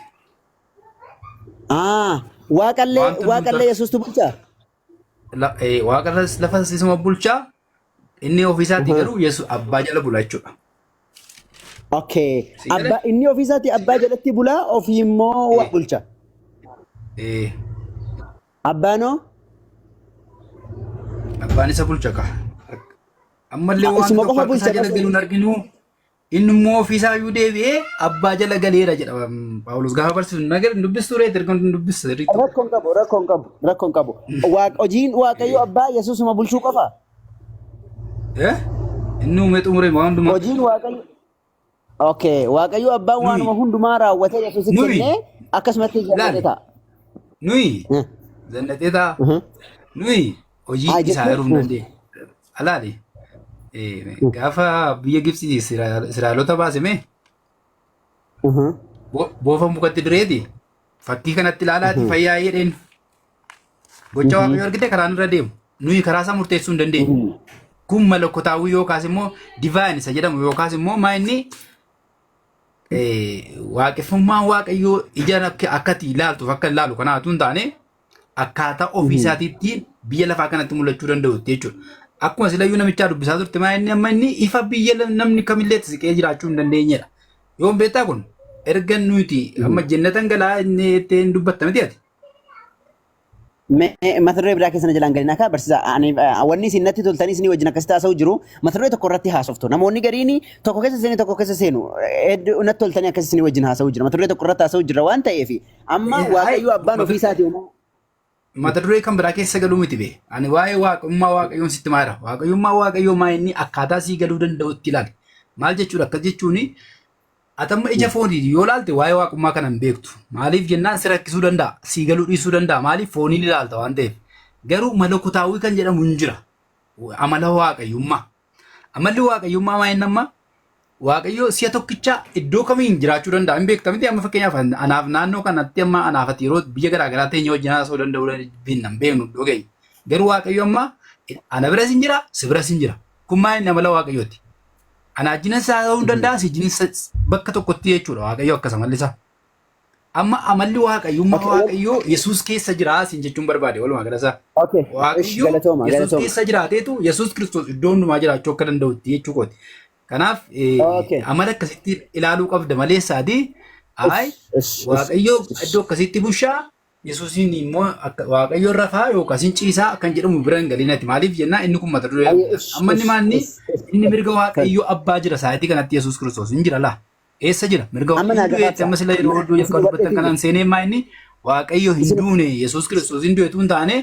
Speaker 1: Ah, waaqallee
Speaker 4: Wanta hundumtuu
Speaker 1: waaqallee Yesuustu bulchaa?
Speaker 4: Waaqarras lafas isuma bulchaa inni ofiisaatii garuu Yesuus abbaa jala bula jechuudha.
Speaker 1: Okay.
Speaker 4: Si galee?
Speaker 1: Abbaa inni ofiisaatii abbaa jalatti bulaa ofii immoo waa bulcha. Abbaanoo
Speaker 4: Abbaan isa bulcha ka. Ammallee waan
Speaker 1: Isuma
Speaker 4: tokko
Speaker 1: qofa
Speaker 4: harka isaa
Speaker 1: bulcha
Speaker 4: jala
Speaker 1: malee.
Speaker 4: galuun arginu inni immoo ofiisaa iyyuu deebi'ee abbaa jala galeera jedha Phaawulos gaafa barsiisu nagar hin dubbistu reet erga hin dubbistu sirriitti.
Speaker 1: Rakkoon qabu rakkoon qabu rakkoon qabu. Waaq hojiin Waaqayyo abbaa Yesuusuma bulchuu qofa.
Speaker 4: Eh? Inni uumee xumure waan hundumaa.
Speaker 1: Hojiin Waaqayyo Okay, Waaqayyo abbaan
Speaker 4: Nuyi
Speaker 1: waanuma hundumaa raawwatee Yesuusitti
Speaker 4: nuyi
Speaker 1: kennee akkasumatti
Speaker 4: ilaali
Speaker 1: jannatee ta'a.
Speaker 4: nuyi jannatee ta'a nuyi hojii
Speaker 1: Haa
Speaker 4: isaa
Speaker 1: jechuun
Speaker 4: yeroo hin dandeenye. Alaali gaafa biyya Gibxii Israa'eloota baase mee boofa mukatti direeti fakkii kanatti ilaalaati fayyaa jedheen gocha waaqayyoo argite karaan irra deemu nuyi karaa isaa murteessuu hin dandeenyu. Kun malakotaawwii yookaas immoo divine isa jedhamu yookaas immoo maa inni waaqeffummaan waaqayyoo ija akkati ilaaltuuf akka ilaalu kanaatu hin taane akkaataa ofii isaatiitti biyya lafaa kanatti mul'achuu danda'utti jechuudha. Akkuma silayyuu namichaa dubbisaa turte maa inni amma inni ifa biyya namni kamillee itti siqee jiraachuu hin dandeenyedha. Yoom beektaa kun erga nuti amma jennatan galaa inni ittiin dubbatta miti ati.
Speaker 1: Mee mata duree biraa keessa na jalaan galinaa kaa barsiisaa ani wanni isin natti toltanii isinii wajjin akkasitti haasa'u jiru mata duree tokko irratti haasoftu namoonni gariin tokko keessa seenu tokko keessa seenu hedduu natti toltanii akkas isinii wajjin haasa'u jira mata duree tokko irratti haasa'u jira waan ta'eef amma Waaqayyo abbaan ofii isaatii uumaa
Speaker 4: Mata duree kan biraa keessa galuu miti bee. Ani waa'ee waaqummaa waaqayyoon sitti maara. Waaqayyummaa waaqayyoo maa inni akkaataa sii galuu danda'utti ilaali. Maal jechuudha akkas jechuun ati amma ija fooniin yoo ilaalte waa'ee waaqummaa kana hin beektu. Maaliif jennaan si rakkisuu danda'a. Sii galuu dhiisuu danda'a. Maaliif fooniin ilaalta waan ta'eef. Garuu malakutaawwii kan jedhamu hin jira. Amala waaqayyummaa. Amalli waaqayyummaa maa inni amma Waaqayyo si'a tokkicha iddoo kamiin jiraachuu danda'a hin beekta miti. Amma fakkeenyaaf anaaf naannoo kanatti amma anaaf ati yeroo biyya garaa garaa teenyee wajjin haasa'uu danda'uu hin beeknu iddoo keenya. Garuu Waaqayyo amma ana biras hin jira, si biras hin jira. Kun maal inni amala Waaqayyooti. Ana wajjinis haasa'uu hin danda'a, si wajjinis bakka tokkotti jechuudha Waaqayyo akkas amalli isaa. Amma amalli Waaqayyummaa
Speaker 1: Okay, wal-
Speaker 4: Waaqayyoo Yesuus keessa jira siin jechuun barbaade walumaa gala isaa.
Speaker 1: Okay, ish
Speaker 4: Waaqayyo
Speaker 1: galatooma
Speaker 4: Yesuus
Speaker 1: galatooma.
Speaker 4: keessa jiraateetu Yesuus Kiristoos iddoo hundumaa jiraachuu akka danda'utti jechuu kooti. Kanaaf
Speaker 1: Okay.
Speaker 4: amala akkasitti ilaaluu qabda malee isaati. Ay
Speaker 1: Ish ish ish
Speaker 4: Waaqayyo
Speaker 1: ish.
Speaker 4: iddoo akkasitti bushaa Yesuusiin immoo akka Waaqayyo rafaa yookaas hin ciisaa kan jedhamu bira hin galinati. Maaliif jennaa inni kun mata duree
Speaker 1: Ayyo ish
Speaker 4: amma inni
Speaker 1: ish
Speaker 4: maanni
Speaker 1: ish ish.
Speaker 4: inni mirga Waaqayyo abbaa jira sa'aatii kanatti Yesuus Kiristoos hin jira laa. Eessa jira? Mirga
Speaker 1: Amma naa
Speaker 4: hin du'eetti
Speaker 1: gabaabsa.
Speaker 4: amma sila yeroo hedduu
Speaker 1: Isin
Speaker 4: jalqaba dubbattan
Speaker 1: hubadheetiin
Speaker 4: kanaan
Speaker 1: jira.
Speaker 4: seenee maa inni Waaqayyo hin
Speaker 1: Isin
Speaker 4: duune Yesuus Kiristoos hin du'etu hin taane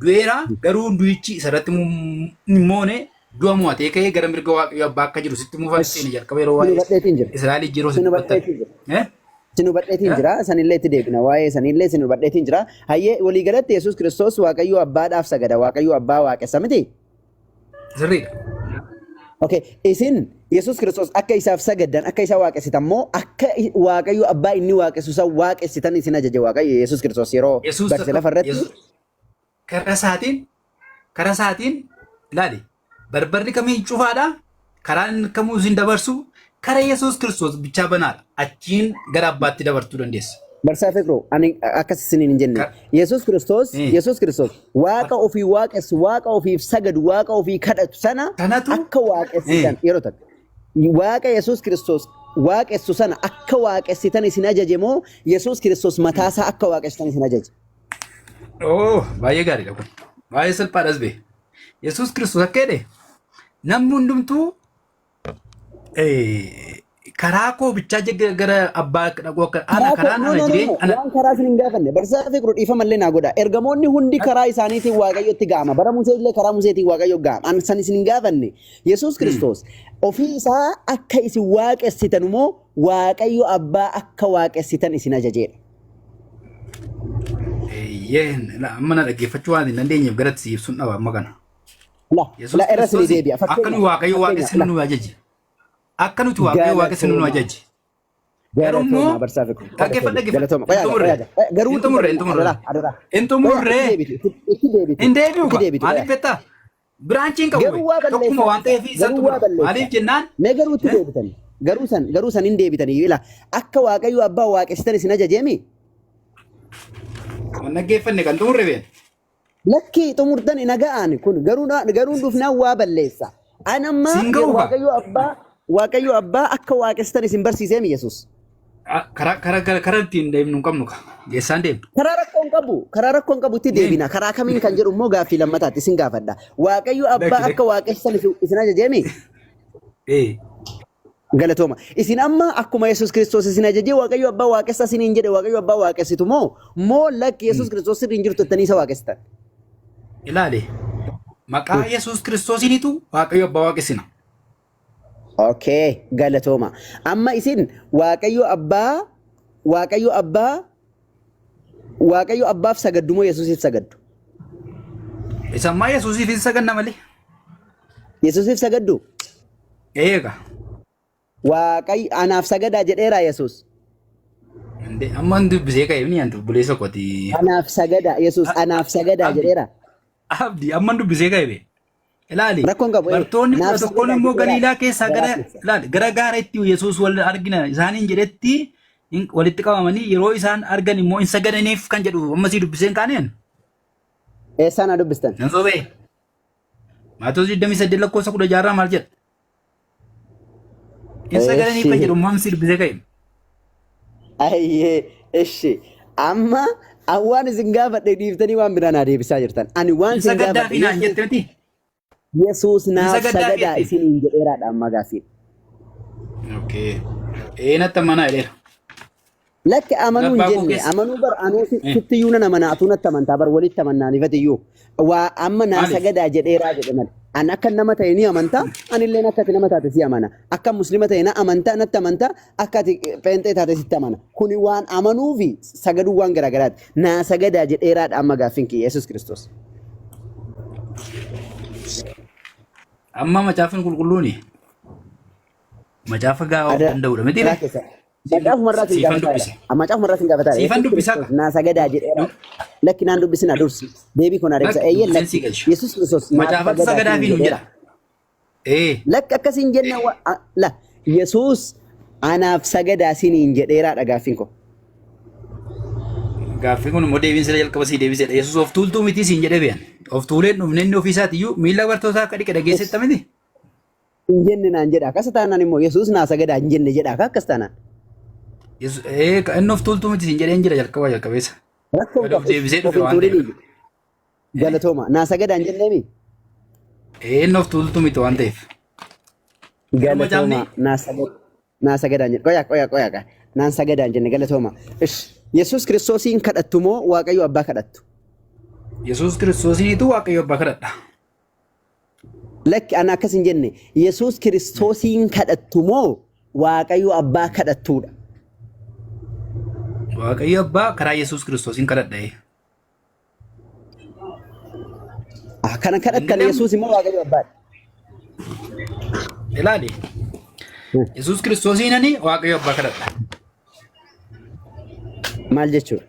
Speaker 4: du'eera garuu du'ichi isarratti hin moone du'a mo'atee ka'ee gara mirga Waaqayyo abbaa akka jiru sitti muufan
Speaker 1: ish
Speaker 4: seene jalqaba yeroo
Speaker 1: isin
Speaker 4: waa'ee
Speaker 1: hubadheetiin jira.
Speaker 4: Israa'el yeroo
Speaker 1: Isin
Speaker 4: isin dubbattan.
Speaker 1: hubadheetiin jira.
Speaker 4: Eh?
Speaker 1: Isin hubadheetiin
Speaker 4: Eh?
Speaker 1: jira. Sanillee itti deebina. Waa'ee sanillee isin hubadheetiin jira. Hayyee waliigalatti Yesuus Kiristoos Waaqayyo abbaadhaaf sagada. Waaqayyo abbaa waaqessa miti.
Speaker 4: Sirriidha.
Speaker 1: Okay, isin Yesuus Kiristoos akka isaaf sagaddan, akka isa waaqessitan moo akka Waaqayyo abbaa inni waaqessu san waaqessitan isin ajaje Waaqayyo Yesuus Kiristoos yeroo
Speaker 4: Yesuus
Speaker 1: barse lafa irratti?
Speaker 4: Yesuus karaa isaatiin ilaali, barbarri kamiin cufaadha, karaan kamuu isin dabarsu karaa Yesuus Kiristoos bichaa banaadha, achiin gara abbaatti dabartuu dandeessa.
Speaker 1: Barsaa Fiqruu, ani akkas isiniin hin jenne. Yesuus Kiristoos, Yesuus Kiristoos Waaqa ofii waaqessu, Waaqa ofiif sagadu, Waaqa ofii kadhatu sana
Speaker 4: Kanatu
Speaker 1: akka waaqessitan yeroo takka. Waaqa Yesuus Kiristoos waaqessu sana akka waaqessitan isin ajaje moo Yesuus Kiristoos mataasaa akka waaqessitan isin ajaje?
Speaker 4: Oh, baay'ee gaariidha kun. Baay'ee salphaadhas bee. Yesuus Kiristoos akka jedhe namni hundumtuu karaa koo bichaa gara abbaa dhaquu akka ana
Speaker 1: Karaa koo
Speaker 4: karaan
Speaker 1: no
Speaker 4: ana
Speaker 1: no no no
Speaker 4: jireenya ana
Speaker 1: waan karaa isin hin gaafanne. Barsiisaa Fiqru, dhiifama illee naa godha. Ergamoonni hundi karaa isaaniitiin Waaqayyotti ga'ama. Bara Musee illee karaa Museetiin Waaqayyo ga'ama. An san isin hin gaafanne. Yesuus Kiristoos ofii isaa akka isin waaqessitan moo Waaqayyo abbaa akka waaqessitan isin ajajeedha?
Speaker 4: Eeyyee, amma na dhaggeeffachuu waan hin dandeenyeef garatti si ibsuun dhaba amma kana.
Speaker 1: La
Speaker 4: Yesuus
Speaker 1: la irra isinii
Speaker 4: Kiristoos
Speaker 1: deebi'a.
Speaker 4: akka nu
Speaker 1: Fakkeenyaaf
Speaker 4: Waaqayyo
Speaker 1: fakkeenyaaf
Speaker 4: waaqessinu
Speaker 1: la
Speaker 4: nu ajaje. Akka nuti Waaqayyo waaqessinu nu
Speaker 1: galatooma.
Speaker 4: ajaje. Garuu
Speaker 1: Galatooma
Speaker 4: immoo
Speaker 1: barsaa Fiqru.
Speaker 4: dhaggeeffadhu
Speaker 1: Galatooma.
Speaker 4: dhaggeeffadhu.
Speaker 1: Galatooma.
Speaker 4: Hin
Speaker 1: Qoyaa
Speaker 4: xumurre.
Speaker 1: qoyaa garuu
Speaker 4: Hin
Speaker 1: itti
Speaker 4: xumurre hin
Speaker 1: deebina.
Speaker 4: xumurre.
Speaker 1: Adaraa adaraa.
Speaker 4: Hin
Speaker 1: Qoyaa itti
Speaker 4: xumurre.
Speaker 1: deebitu itti deebitu
Speaker 4: Hin deebi'u
Speaker 1: itti
Speaker 4: gaa.
Speaker 1: deebitu
Speaker 4: Maaliif
Speaker 1: qoyaa.
Speaker 4: beektaa? Biraanchiin qabu
Speaker 1: Garuu waa
Speaker 4: tokkuma
Speaker 1: balleessaa
Speaker 4: waan ta'eef isaan
Speaker 1: garuu waa
Speaker 4: xumura.
Speaker 1: balleessaa.
Speaker 4: Maaliif jennaan?
Speaker 1: Mee garuu itti deebitan. Garuu san hin deebitanii ila akka Waaqayyo abbaa waaqessitan isin ajajeemi.
Speaker 4: Waan dhaggeeffanne kan xumurre been.
Speaker 1: Lakkii xumurtan naga'aan kun garuu garuun dhufnaan waa balleessa. An amma
Speaker 4: Siin ga'u gaa.
Speaker 1: Waaqayyo abbaa akka waaqessitan isin barsiiseemi Yesuus.
Speaker 4: Karaa karaa karaa karaa ittiin deemnu hin qabnu kaa. Eessaan deemnu?
Speaker 1: Karaa rakkoo hin qabu. Karaa rakkoo hin qabu itti deebina. Karaa kamiin kan jedhu immoo gaaffii lammataatti isin gaafadha. Waaqayyo abbaa
Speaker 4: Lakki
Speaker 1: akka waaqessitan isin ajajeemi.
Speaker 4: Ee.
Speaker 1: Galatooma. Isin amma akkuma Yesuus Kiristoos isin ajajee Waaqayyo abbaa waaqessa isiniin jedhe Waaqayyo abbaa waaqessitu moo lakki Yesuus Kiristoos sirrii hin jirtu jettanii isa waaqessitan?
Speaker 4: Ilaali. Maqaa Yesuus Kiristoosiinitu Waaqayyo abbaa waaqessina.
Speaker 1: Okay, galatooma. Amma isin Waaqayyo abbaaf sagaddu moo Yesuusiif sagaddu?
Speaker 4: Isa ammaa Yesuusiif hin saganna malee.
Speaker 1: Yesuusiif sagaddu?
Speaker 4: Eega.
Speaker 1: Waaqayyo anaaf sagadaa jedheeraa Yesuus?
Speaker 4: Inde amma hin dubbisee ka'e ni antu buleessa kooti.
Speaker 1: Anaaf sagadaa Yesuus anaaf sagadaa
Speaker 4: Abdi.
Speaker 1: jedheeraa?
Speaker 4: Abdi amma hin dubbisee ka'e bee. Ilaali.
Speaker 1: Rakkoon qabu.
Speaker 4: Bartoonni
Speaker 1: Naaf
Speaker 4: 11n
Speaker 1: sagadaa
Speaker 4: immoo
Speaker 1: jedheeraa.
Speaker 4: Galiilaa keessaa gara
Speaker 1: Garaa keessa.
Speaker 4: ilaali gara gaara itti Yesuus wal argina isaaniin jedhetti walitti qabamanii yeroo isaan argan immoo hin sagadaniif kan jedhu amma sii dubbiseen kaaneen.
Speaker 1: Eessaan haa dubbistan?
Speaker 4: Nan sobee. Maatewos 28 lakkoofsa 16 maal jedha? Hin sagadaniif kan jedhu amma sii dubbisee ka'e.
Speaker 1: Ayyee, ishi. Amma an waan isin gaafadhe dhiiftanii waan biraa naa deebisaa jirtan. Ani waan
Speaker 4: Hin
Speaker 1: isin
Speaker 4: sagaddaafi
Speaker 1: gaafadhe
Speaker 4: naan jette miti.
Speaker 1: Yesuus
Speaker 4: Hin
Speaker 1: naaf
Speaker 4: sagaddaafi
Speaker 1: sagadaa
Speaker 4: jette.
Speaker 1: isiniin jedheeraadha amma gaaffiin.
Speaker 4: Okay. Ee, natti amanaa jedheera.
Speaker 1: Lakki amanuu hin
Speaker 4: Abbaa koo
Speaker 1: jenne
Speaker 4: keessa.
Speaker 1: amanuu bar anuu sitti iyyuu nan amana, atuu natti amantaa bar walitti amannaan ifati iyyuu. Waa amma naa
Speaker 4: Maaliif?
Speaker 1: sagadaa jedheeraa jedhe malee. An akka nama ta'e ni amantaa, anilleen akka ati nama taate si amana. Akka muslima ta'e na amantaa, natti amantaa, akka ati pheenxee taate sitti amana. Kuni waan amanuu fi sagaduu waan garaagaraati. Naa sagadaa jedheeraadha amma gaaffiin kiyya Yesuus Kiristoos.
Speaker 4: Amma macaafni qulqulluuni. Macaafa gahaa of
Speaker 1: Ada
Speaker 4: danda'udha miti
Speaker 1: karaa
Speaker 4: ree?
Speaker 1: keessa. Macaafuma irraa sin
Speaker 4: Siifan
Speaker 1: gaafataa
Speaker 4: dubbise.
Speaker 1: jira. Macaafuma irraa sin gaafataa jira.
Speaker 4: Siifan
Speaker 1: Yesuus
Speaker 4: dubbisaa
Speaker 1: Kiristoos naa sagadaa jedheera. Lakki naan dubbisina dursi. Deebii kun adeemsa.
Speaker 4: Lakki
Speaker 1: Eeyyee
Speaker 4: dubbiseen
Speaker 1: lakki.
Speaker 4: sii galcha.
Speaker 1: Yesuus Kiristoos naaf
Speaker 4: Macaafatti
Speaker 1: sagadaa
Speaker 4: sagadaa
Speaker 1: siin
Speaker 4: fi nuun
Speaker 1: jedheera.
Speaker 4: jedha. Ee
Speaker 1: Lakki akkasiin jenna la Yesuus anaaf sagadaa siniin jedheeraadha gaaffiin koo.
Speaker 4: Gaaffiin kun immoo deebiin sila jalqaba sii deebisedha. Yesuus of tuultuu miti siin jedhee beekan. Of tuuleen dhufne inni ofii isaatiyyuu miila bartootaa akka dhiqe dhageessetta miti.
Speaker 1: Hin jenne naan jedha. Akkas taanaan immoo Yesuus naa sagadaa hin jenne jedha. Akkas taanaan.
Speaker 4: Yesuus ee inni of tuultuu miti siin jedheen jira jalqaba jalqabeessa.
Speaker 1: Rakkoo
Speaker 4: Gad of
Speaker 1: qabu.
Speaker 4: deebisee
Speaker 1: Of
Speaker 4: dhufe
Speaker 1: hin
Speaker 4: waan ta'eef.
Speaker 1: tuulini. Galatooma. Naa sagadaa hin jenneemi.
Speaker 4: Ee inni of tuultuu miti waan ta'eef. Garuu macaafni
Speaker 1: Galatooma. Naa sagadaa. Naa sagadaa hin jenne. Qoyaa qoyaa qoyaa qoyaa. Naan sagadaa hin jenne galatooma. Ish. Yesuus Kiristoosiin kadhattu moo Waaqayyo abbaa kadhattu?
Speaker 4: Yesuus Kiristoosiinitu Waaqayyo abbaa kadhadha.
Speaker 1: Lakki ana akkas hin jenne. Yesuus Kiristoosiin kadhattu moo Waaqayyo abbaa kadhattuudha?
Speaker 4: Waaqayyo abbaa karaa Yesuus Kiristoosiin kadhadha.
Speaker 1: Ah, kana kadhattan
Speaker 4: Hin
Speaker 1: Yesuus immoo Waaqayyo abbaadha.
Speaker 4: Ilaali. Yesuus Kiristoosiin ani Waaqayyo abbaa kadhadha.
Speaker 1: Maal jechuudha?